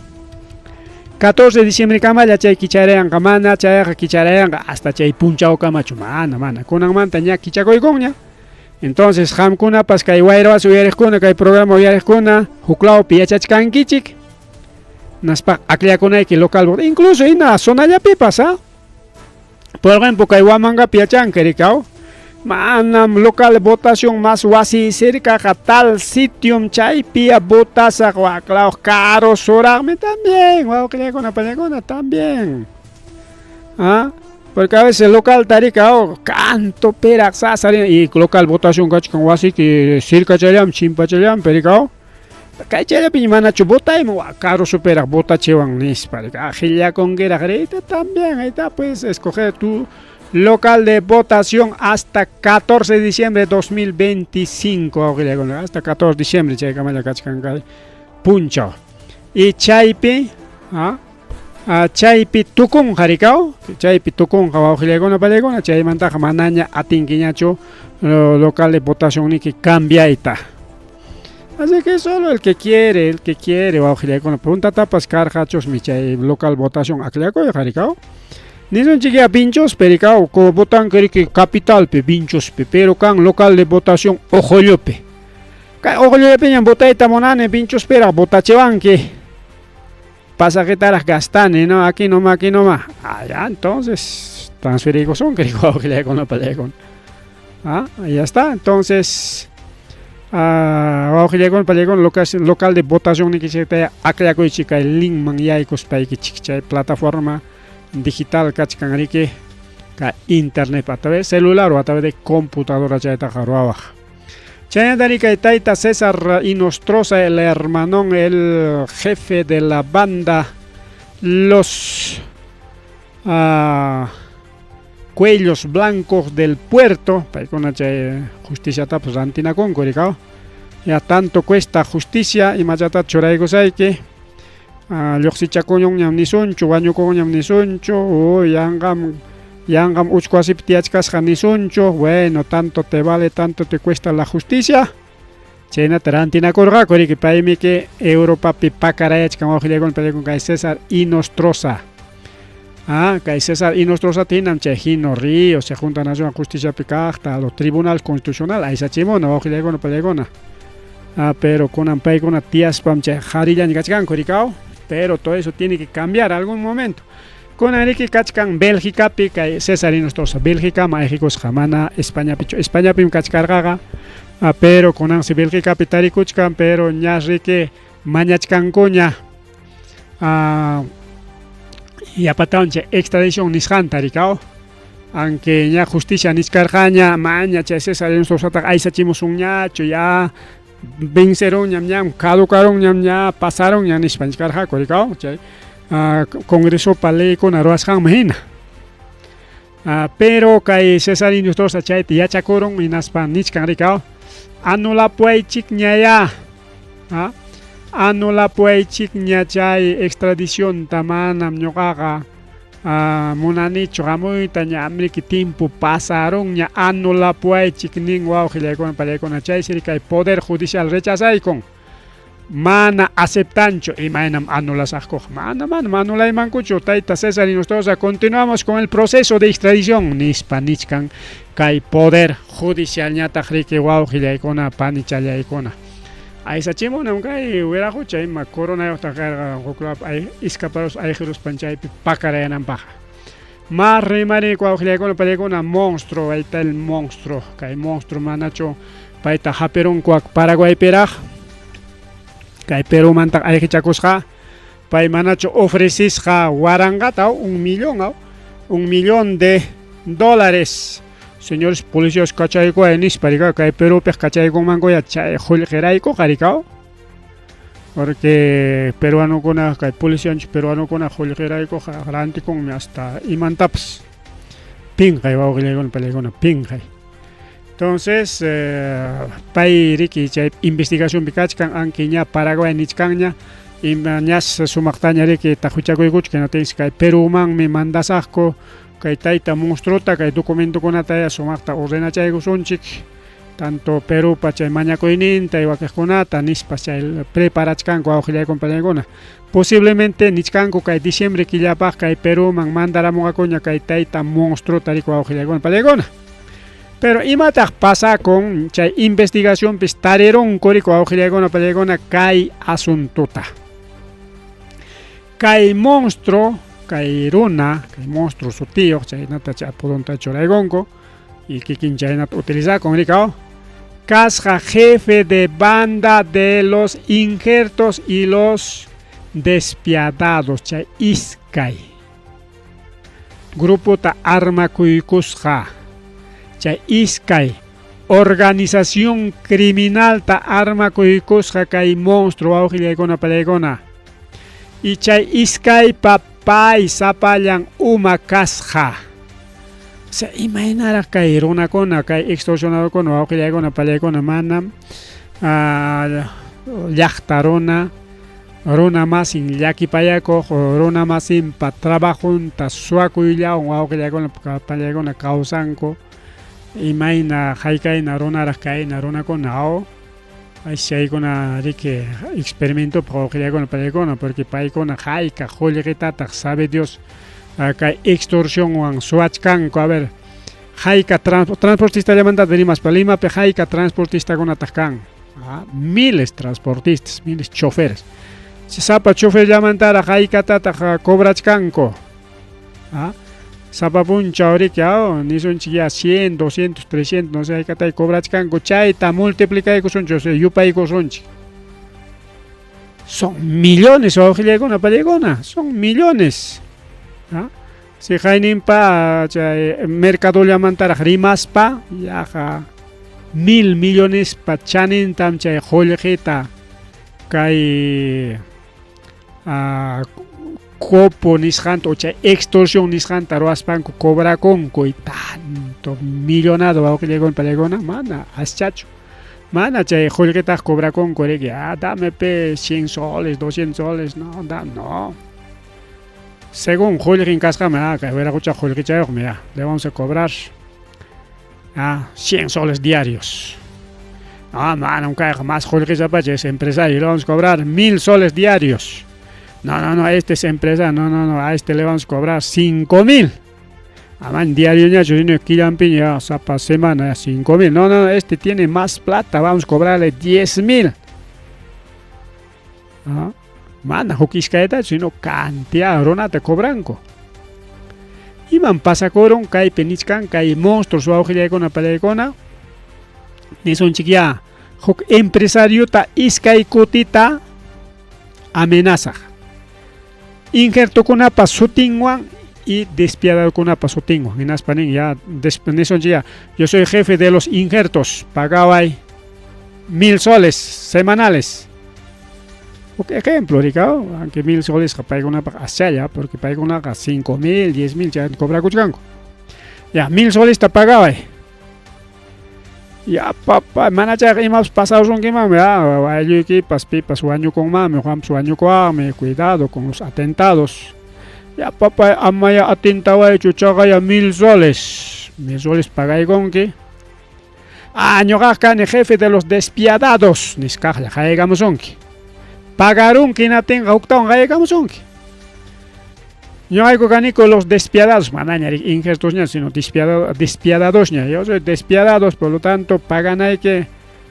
Speaker 1: 14 de diciembre kamalla chay kicharayanqa, mana chayqa kicharayanqa hasta chay punchawkamachu, mana, mana, kunanmanta ña kichakuykunña. Entonces qamkunapas kay wayra wasi uyariqkuna, kay programa uyariqkuna, huklawpi yachachkankichik, naspa akllakunayki local, incluso ina zonallapipas, ¿ah? Por ejemplo, kay Huamangapi yachanki rikaw, manam local votación más wasi cercaqa tal sitio chaypi votasaq waklaw caro suraqmi también, wawqillaykuna pallaykuna también. ¿Ah? Porque a veces local tarika canto peraq sasa y local votación kachkan wasiki cercachallam chimpachallam perikaw. Kay chayllapi manachu votayman wa caro superaq votachiwan nispa ajillakunkiraq riyta también ahí está puedes escoger tu local de votación hasta 14 de diciembre de 2025 hasta 14 de diciembre chaykamalla kachkan kay punchaw y chaypi chaypi tukunqa rikaw chaypi tukunqa wawqillaykuna pallaykuna chaymantaqa manaña atinkiñachu local de votación niki cambiayta. Así que solo el que quiere wawqillaykuna puntatapas karqachusmi chay local votación akllakuyqa rikaw. Nisunchik ya Vinchospi rikaw, votanki riki capitalpi Vinchospi, pero kan local de votación Ojoyopi. Kay Ojoyopiñam votayta munani, Vinchospiraq votachiwanki. Pasajetaraq gastani, ¿no? Aquí nomás, aquí nomás. Ah, ya, entonces, transferikusunki wawqillaykuna pallaykuna. Ah, ya está. Entonces, wawqillaykuna pallaykuna local de votación nikichikta akllakuychik kay linkman yaykuspaykichik chay plataforma digital kachkan riki kay internet a través celular o a través de computadora chaytaqa ruwawaq. Chaynata kay tayta César Inostroza, el hermanón, el jefe de la banda Los Cuellos Blancos del Puerto, paykuna chay justiciatapas rantinakunku rikaw. Ya tanto cuesta justicia imachata churaykusayki. Lluqsichakuñunñam nisunchu, wañukuñam nisunchu, yanqam yanqam uchku wasipi tiyachkasqa nisunchu, bueno, tanto te vale, tanto te cuesta la justicia. Chaynata rantinakurqaku riki, paymi que Europapi pakarayachkan wawqillaykuna pallaykuna kay César Inostroza. Kay César Inostroza hinam chay Gino Ríos, chay Junta Nacional Justiciapi kaqta, lo Tribunal Constitucional aysachimuna wawqillaykuna pallaykuna. Pero kunan paykuna tiyaspam chay qharillaña kachkanku rikaw, pero todo eso tiene que cambiar algún momento. Kunan riki kachkan Bélgicapi kay César Inostroza, Bélgicaman ayqikusqa, mana Españapichu. Españapim kachkarqaqa, pero kunansi Bélgicapi tarikuchkan, pero ña riki mañachkankuña yapatawan chay extradición nisqanta rikaw. Aunque ña justicia nichkarqaña, maña chay César Inostrozataqa aysachimusunñachu, ya venceronñam, ñam caducaronñam, ña pasaronña nispa nichkarqaku rikaw, chay Congresopa leykuna ruwasqanman hina. Pero kay César Inostroza chayta yachakurun hinaspa nichkan rikaw, anulapuwaychikña ya, anulapuwaychikña chay extradicionta, manam ñuqaqa munanichu hamuyta, ñam riki tiempo pasarunña, anulapuwaychik nin wawqillaykuna pallaykuna. Chaysi kay Poder Judicial rechazaykun, mana aceptanchu. Imaynam anulasaqkuqa, mana mana anulaymankuchu tayta César Inostroza, continuamos con el proceso de extradición nispa nichkan kay Poder Judicial ñataq riki wawqillaykuna panichallaykuna. Aysachimunam kay wiraqucha ima coronayuqtaq karqa huklawpi ay escaparus ayqiruspan chaypi pakarayananpaqqa. Mas rimariyku wawqillaykuna pallaykuna, monstruo, ahí está el monstruo, kay monstruo manachu payta hapirunku Paraguaypiraq, kay Perumantaq ayqichakusqa, pay manachu ofrecisqa waranqata, 1 millón, 1 millón de dólares. Señores policías, kachaykuway nispa rikaw, kay Perupiq kachaykunmankuya chay qullqiraykuqa rikaw. Porque peruanokuna kay policianchik peruanokuna qullqiraykuqa rantikunmi hasta imantapas. Pinqay wawqillaykuna pallaykuna, pinqay. Entonces, pay riki chay investigacionpi kachkan, aunque ña Paraguay nichkanña, ima ñas sumaqtaña riki tahuchakuykuchkan, hinaptinsi kay Perumanmi mandasaqku kay tayta monstruota, kay documentokunata sumaqta ordenachaykusunchik, tanto Perupa chay mañakuyninta y wakiqkunata nispa chay preparachkanku wawqillaykuna pallaykuna. Posiblemente nichkanku kay diciembre killapaq kay Peruman mandaramunqakuña kay tayta monstruota riki wawqillaykuna pallaykuna. Pero imataq pasakun chay investigacionpis tarirunku riki wawqillaykuna pallaykuna kay asuntota. Kay monstruo, kay runa, kay monstruo sutiyuq chaynata chay apodonta churaykunku y kikin chaynata utilizakun rikaw, kasqa jefe de banda de los injertos y los despiadados, chay iskay grupota armakuykusqa, chay iskay organización criminalta armakuykusqa kay monstruo wawqillaykuna pallaykuna. Y chay iskaypa pay sapallan uma kasqa. O sea, imaynaraq kay runakuna, kay extorsionadorkuna wawqillaykuna pallaykuna, manam llaqta runa, runa masin llakipayakuq, runa masinpa trabajunta suwakuyllawan wawqillaykuna pallaykuna kawsanku. Imayna haykayna runaraq kayna runakuna aw chaykuna riki experimentopaq wawqillaykuna pallaykuna, porque paykuna hayka qullqitataq sabe Dios Kay extorsionwan suwachkanku. A ver, hayka transportistallamanta rimaspa, Limapi hayka transportistakunataq kan? Miles transportistas, miles choferes. Sapa choferllamantaraq haykatataq cobrachkanku? Sapa punchaw riki, nisunchik ya 100, 200, 300, no sé haykatay cobrachkanku, chayta multiplicaykusunchik, o sea, yupaykusunchik. Son millones wawqillaykuna, pallaykuna, son millones. Si qayninpa chay mercadollamantaraq rimaspa, yaqa 1000 millonespa chanintam chay qullqita kay copo nisqanta o chay extorsión nisqanta ruwaspanku cobrakunku y tanto millonado wawqillaykuna, pallaykuna, mana aschachu. Mana chay qullqitaq cobrakunku riki, dame pe 100 soles, 200 soles, no, da, no. Según qullqin kasqanmi, kay wiraqucha qullqichayuqmi, ya, le vamos a cobrar 100 soles diarios. No, manam kayqa más qullqichapacha, es empresario, le vamos a cobrar 1000 soles diarios. No, no, no, este es empresario, no, no, no, a este le vamos a cobrar 5000. Aman diario ñachu, sino killampiña, ya, sapa semana, ya, 5000. No, no, este tiene más plata, vamos a cobrarle 10000. Mana huk iskaytachu, sino cantidad runata cobranku. Iman pasakurun kaypi nichkan kay monstruos wawqillaykuna, pallaykuna, nisunchik ya huk empresariota iskay kutita amenazaq. Injertokunapa sutinwan y despiadadokunapa sutinwan. Hinaspa nin ya, nisunchik ya, yo soy jefe de los injertos, pagaway 1000 soles semanales. Huk ejemplo, Ricardo, aunque 1000 soles paykunapaq aschalla, porque paykunaqa 5000, 10000 chay cobrakuchkanku. Ya, 1000 soles ta pagaway. Ya, papá, mana chayqa imapas pasawsunkimanmi, aylluykipas, pipas wañukunmanmi, qampas wañukuwanmi, cuidado con los atentados. Ya, papá, amaya atentawaychu, chaqaya 1000 soles. 1000 soles pagaykunki. Ñuqaqa kani jefe de los despiadados, nisqaqlla qaykamusunki. Pagarunki hinaptinqa huktawan qaykamusunki. Ñuqayku kaniku los despiadados, manaña injertosña, sino despiadadosña. Yo soy despiadados, por lo tanto, paganayki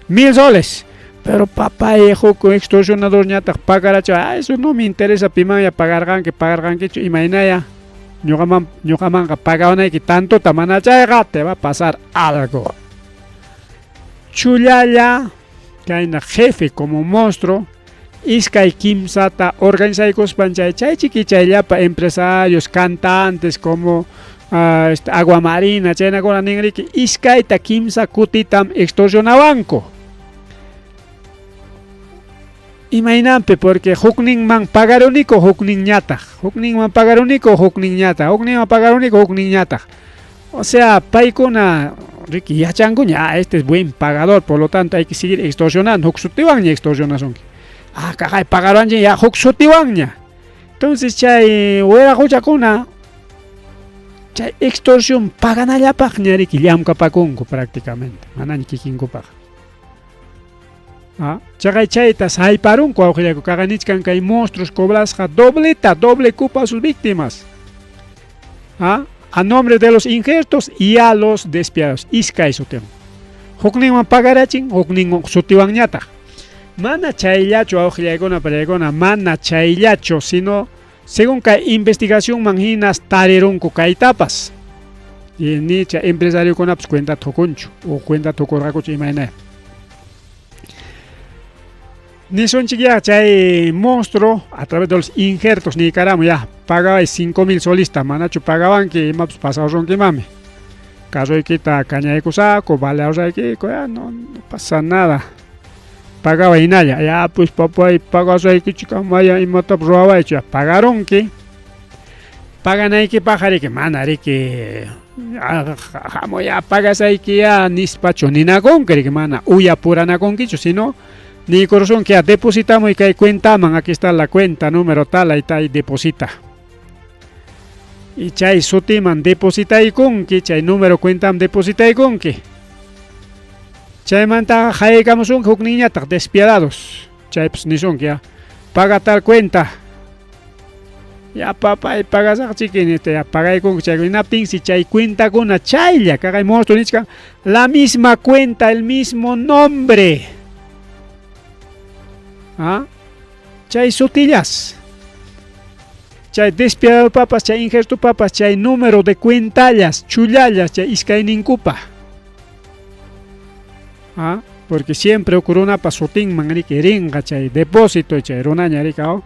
Speaker 1: 1000 soles. Pero papá, huk extorsionadorñataq pagarachu, eso no me interesa, pimanya pagarqanki, pagarqankichu, imaynaya ñuqamanqa pagawanayki tantota, mana chayqa te va a pasar algo. Chullalla, kayna jefe como monstruo, iskay kimsata organizaykuspan chay chay chiquichayllapa empresarios, cantantes como Agua Marina, chaynakuna ninriki, iskayta kimsa kutitam extorsionawanku. Imaynanpi, porque hukninman pagaruniku, hukninñataq, hukninman pagaruniku, hukninñataq, hukninman pagaruniku, hukninñataq. O sea, paykuna riki yachankuña, este es buen pagador, por lo tanto hay que seguir extorsionando, huk sutiwanña extorsionasunki. Kaqay pagaruanchik ya huk sutiwanña. Entonces chay wiraquchakuna chay extorsión paganallapaqña riki llamkapakunku prácticamente, manaña kikinkupaq. Chaqay chayta sayparunku wawqillayku, kaqa nichkan kay monstruos cobrasqa dobleta, doble cupo a sus víctimas. A nombre de los injertos y a los despiadados. Iskay sutiwan. Hukninwan pagarachin, hukninwan sutiwanñataq. Mana chayllachu wawqillaykuna, pallaykuna, mana chayllachu, sino según kay investigacionman hinas tarirunku kaytapas. Y ni chay empresariokunapas cuenta tukunchu o cuenta tukurqakuchu imaynaya. Nisunchik ya chay monstruo a través de los injertos ni caramu ya pagabay 5000 solista, manachu pagawanki imapas pasawsunki mami. Carroykita kañaykusaqku, baleawsaykiku, ya no, no pasa nada. Pagaway hinalla, ya pues papay pagasaykichik amaya imatapas ruwawaychu, ya pagarunki. Paganaykipaq riki mana riki hamuy ya pagasayki ya nispachu ninakunki riki, mana uyapuranakunkichu, sino niykursunki ya depositamuy kay cuentaman, aquí está la cuenta número tal, ahí está, ahí deposita. Y chay sutiman depositaykunki, chay número cuentaman depositaykunki. Chaymantaqa haykamusunki hukninñataq despiadados. Chaypas nisunki ya, paga tal cuenta. Ya papay pagasaqchiki nista ya pagaykunku chay hinaptinsi chay cuentakuna chaylla kaqay monstruo nichkan la misma cuenta el mismo nombre. ¿Ah? Chay sutillas. Chay despiadadopapas, chay injertopapas, chay número de cuentallas, chullallas, chay iskayninkupa. ¿Ah? Porque siempre huk runapa sutinman riki rinqa chay depósito chay runaña rika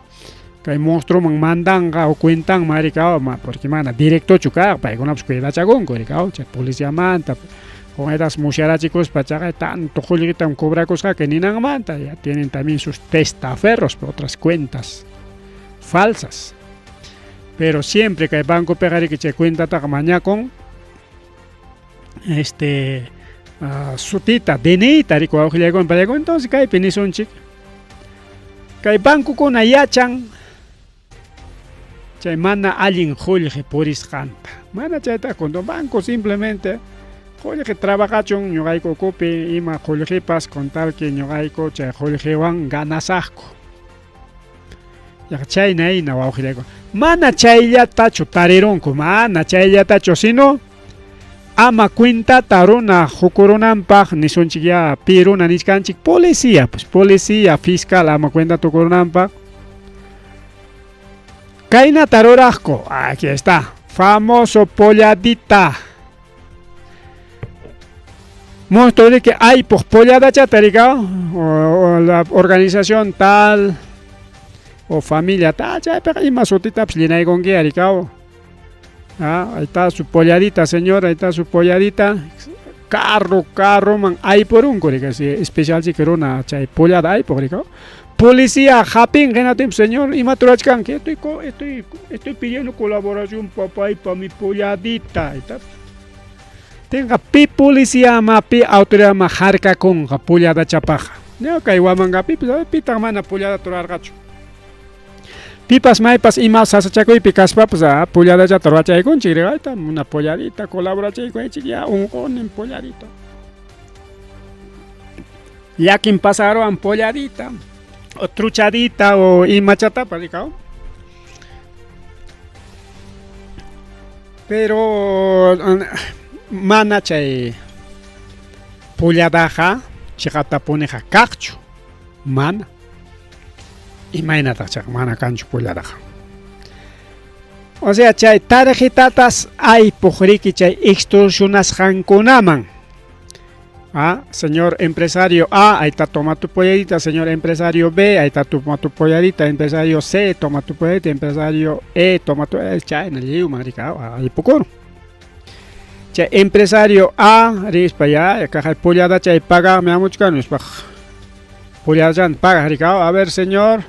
Speaker 1: kay monstruoman mandanqa o cuentanman rika porque mana directochu kaq paykunapas cuidachakunku rika chay policiamanta Junetas musyarachikuspa chaqay tanto qullqitam cobrakusqaku ninanmanta ya tienen también sus testaferros por otras cuentas falsas. Pero siempre kay bancopiqa riki chay cuentataqa mañakun este sutita, DNIta riki wawqillaykuna pallaykuna entonces kaypi nisunchik kay bancokuna yachan chay mana allin qullqi purisqanta. Mana chayta cuando banco simplemente qullqi trabajachun ñuqayku ukupi ima qullqipas con tal que ñuqayku chay qullqiwan ganasaqku. Yaqa chayna hina wawqillaykuna. Mana chayllatachu tarirunku, mana chayllatachu, sino ama cuentata runa qukurunanpaq nisunchik ya pi runa nichkanchik policía, pues policía, fiscal ama cuenta tukurunanpaq. Kaynata ruraqku, aquí está, famoso polladita. Monstruo riki aypuq polladachata rika o la organización tal o familia tal, chaypiqa ima sutitapas llenaykunki rika. Ah, ahí está su polladita, señor, ahí está su polladita. Carro, carroman aypurunku rika, si especial chiki runa chay pollada aypuq rika. Policía hapin hinatin, señor, imata rurachkanki? Estoy pidiendo colaboración papay pa mi polladita. Ahí está. Tinqa pi policía ma pi autoridad ma harkakunqa polladachapaqqa. Ya kay Huamangapipas pitaq mana polladata rurarqachu. Pipas maypas ima sasachakuypi kaspapas polladachata rurachaykunchik rika, una polladita colaborachaykunchik ya unqunim polladita. Llakin pasaruwan polladita o truchadita o imachatapas rika. Pero mana chay polladaqa chiqaptapuniqa kaqchu, mana. Imaynataq chayqa mana kanchu polladaqa. O sea, chay tarjetatas aypuq riki chay extorsionasqankunaman. Ah, señor empresario A, ahí está, toma tu polladita, señor empresario B, ahí está, toma tu polladita, empresario C, toma tu polladita, empresario E, toma tu chayna lliwman rika aypukuru. Chay empresario A, rispa ya, kaqay pollada chay pagaqmi hamuchkani nispa polladachanta pagaq rika, a ver señor,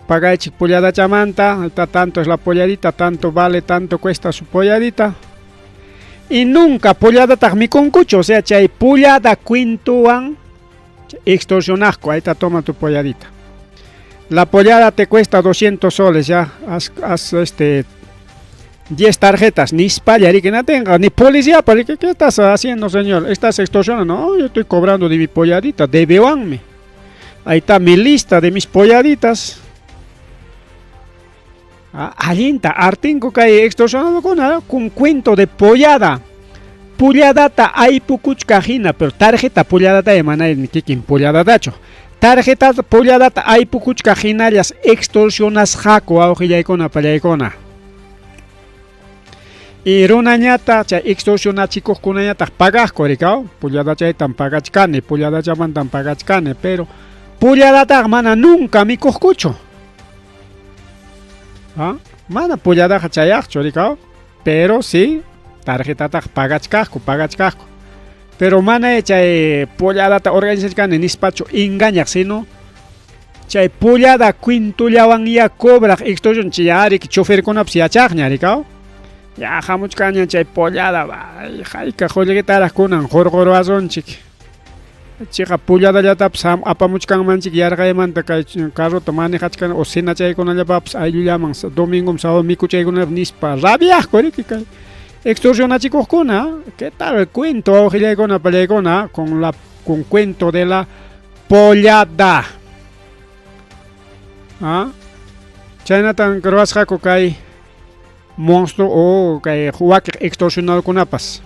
Speaker 1: pagaychik polladachamanta, ahí está, tanto es la polladita, tanto vale, tanto cuesta su polladita. Y nunca polladataq mikunkuchu, o sea, chay pollada cuentowan extorsionaqku, ahí está, toma tu polladita. La pollada te cuesta 200 soles, ya, haz 10 tarjetas, nispalla riki natinqa, ni policía, pero ¿qué estás haciendo, señor? ¿Estás extorsionando? No, yo estoy cobrando de mi polladita, debewanmi. Ahí está mi lista de mis polladitas. Ah, allinta, artinku kay extorsionadokuna con cuento de pollada. Polladata aypukuchkaq hina, pero tarjeta polladata mana kikin polladatachu. Tarjeta polladata aypukuchkaq hinallas extorsionasqaku wawqillaykuna pallaykuna. Y runañata chay extorsionachikuqkunañataq pagaqku rika, polladachaytan pagachkani, polladachamantan pagachkani, pero polladataqa mana nunca mikuqkuchu. ¿Ah? Mana polladaqa chayaqchu rika, pero sí tarjetataq pagachkaqku, pagachkaqku. Pero mana chay polladata organizachkani nispachu engañaq, sino chay pollada cuentollawan ya cobraq extorsión chay riki choferkunapas yachaqña rika. Ya hamuchkaña chay pollada, ay, hayka qullqitaraq kunan hurquruwasunchik. Chiqa polladallatapas apamuchkanmanchik yarqaymanta kay carrota manejachkan o cenachaykunallapapas ayllullaman domingom sábado mikuchaykunallapas nispa rabiaqku riki kay extorsionachikuqkuna. ¿Qué tal el cuento wawqillaykuna pallaykuna con la con cuento de la pollada? ¿Ah? Chaynatan ruwasqaku kay monstruo o kay wakiq extorsionadorkunapas.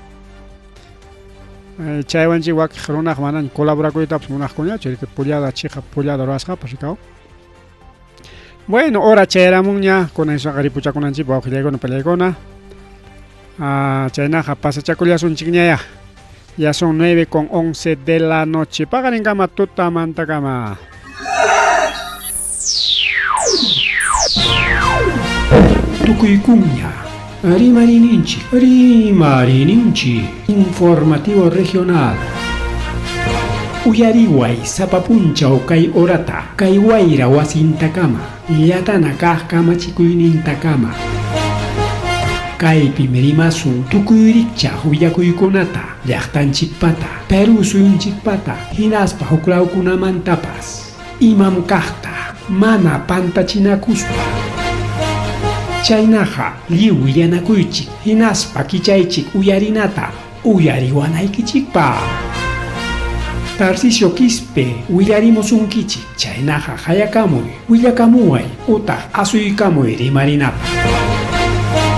Speaker 1: Chaywanchik wakiq runaq manan colaborakuytapas munaqkuñachu, riki pullada chiqa pullada ruwasqapas rikaw. Bueno, hora chayaramunña kunan isaqa ripuchakunanchikpaq wawqillaykuna pallaykuna. Ah, chaynaqa pasachakullasunchikñayá. Ya son 9 con 11 de la noche. Paqarinkama tutamantakama.
Speaker 2: Tukuykunña Rimarininchik, rimarininchik, informativo regional. Uyariway sapa punchaw kay horata, kay wayra wasintakama, llatana kaq kamachikuynintakama. Kaypim rimasun tukuy rikchaq willakuykunata, llaqtanchikpata, Perú suyunchikpata, hinaspa huklawkunamantapas. Imam kaqta, mana pantachinakuspa. Chaynaqa lliw willanakuychik hinaspa kichaychik uyarinata uyariwanaykichikpaq. Tarcisio Quispe willarimusunkichik, chaynaqa qayakamuy, willakamuway utaq asuykamuy rimarinapaq.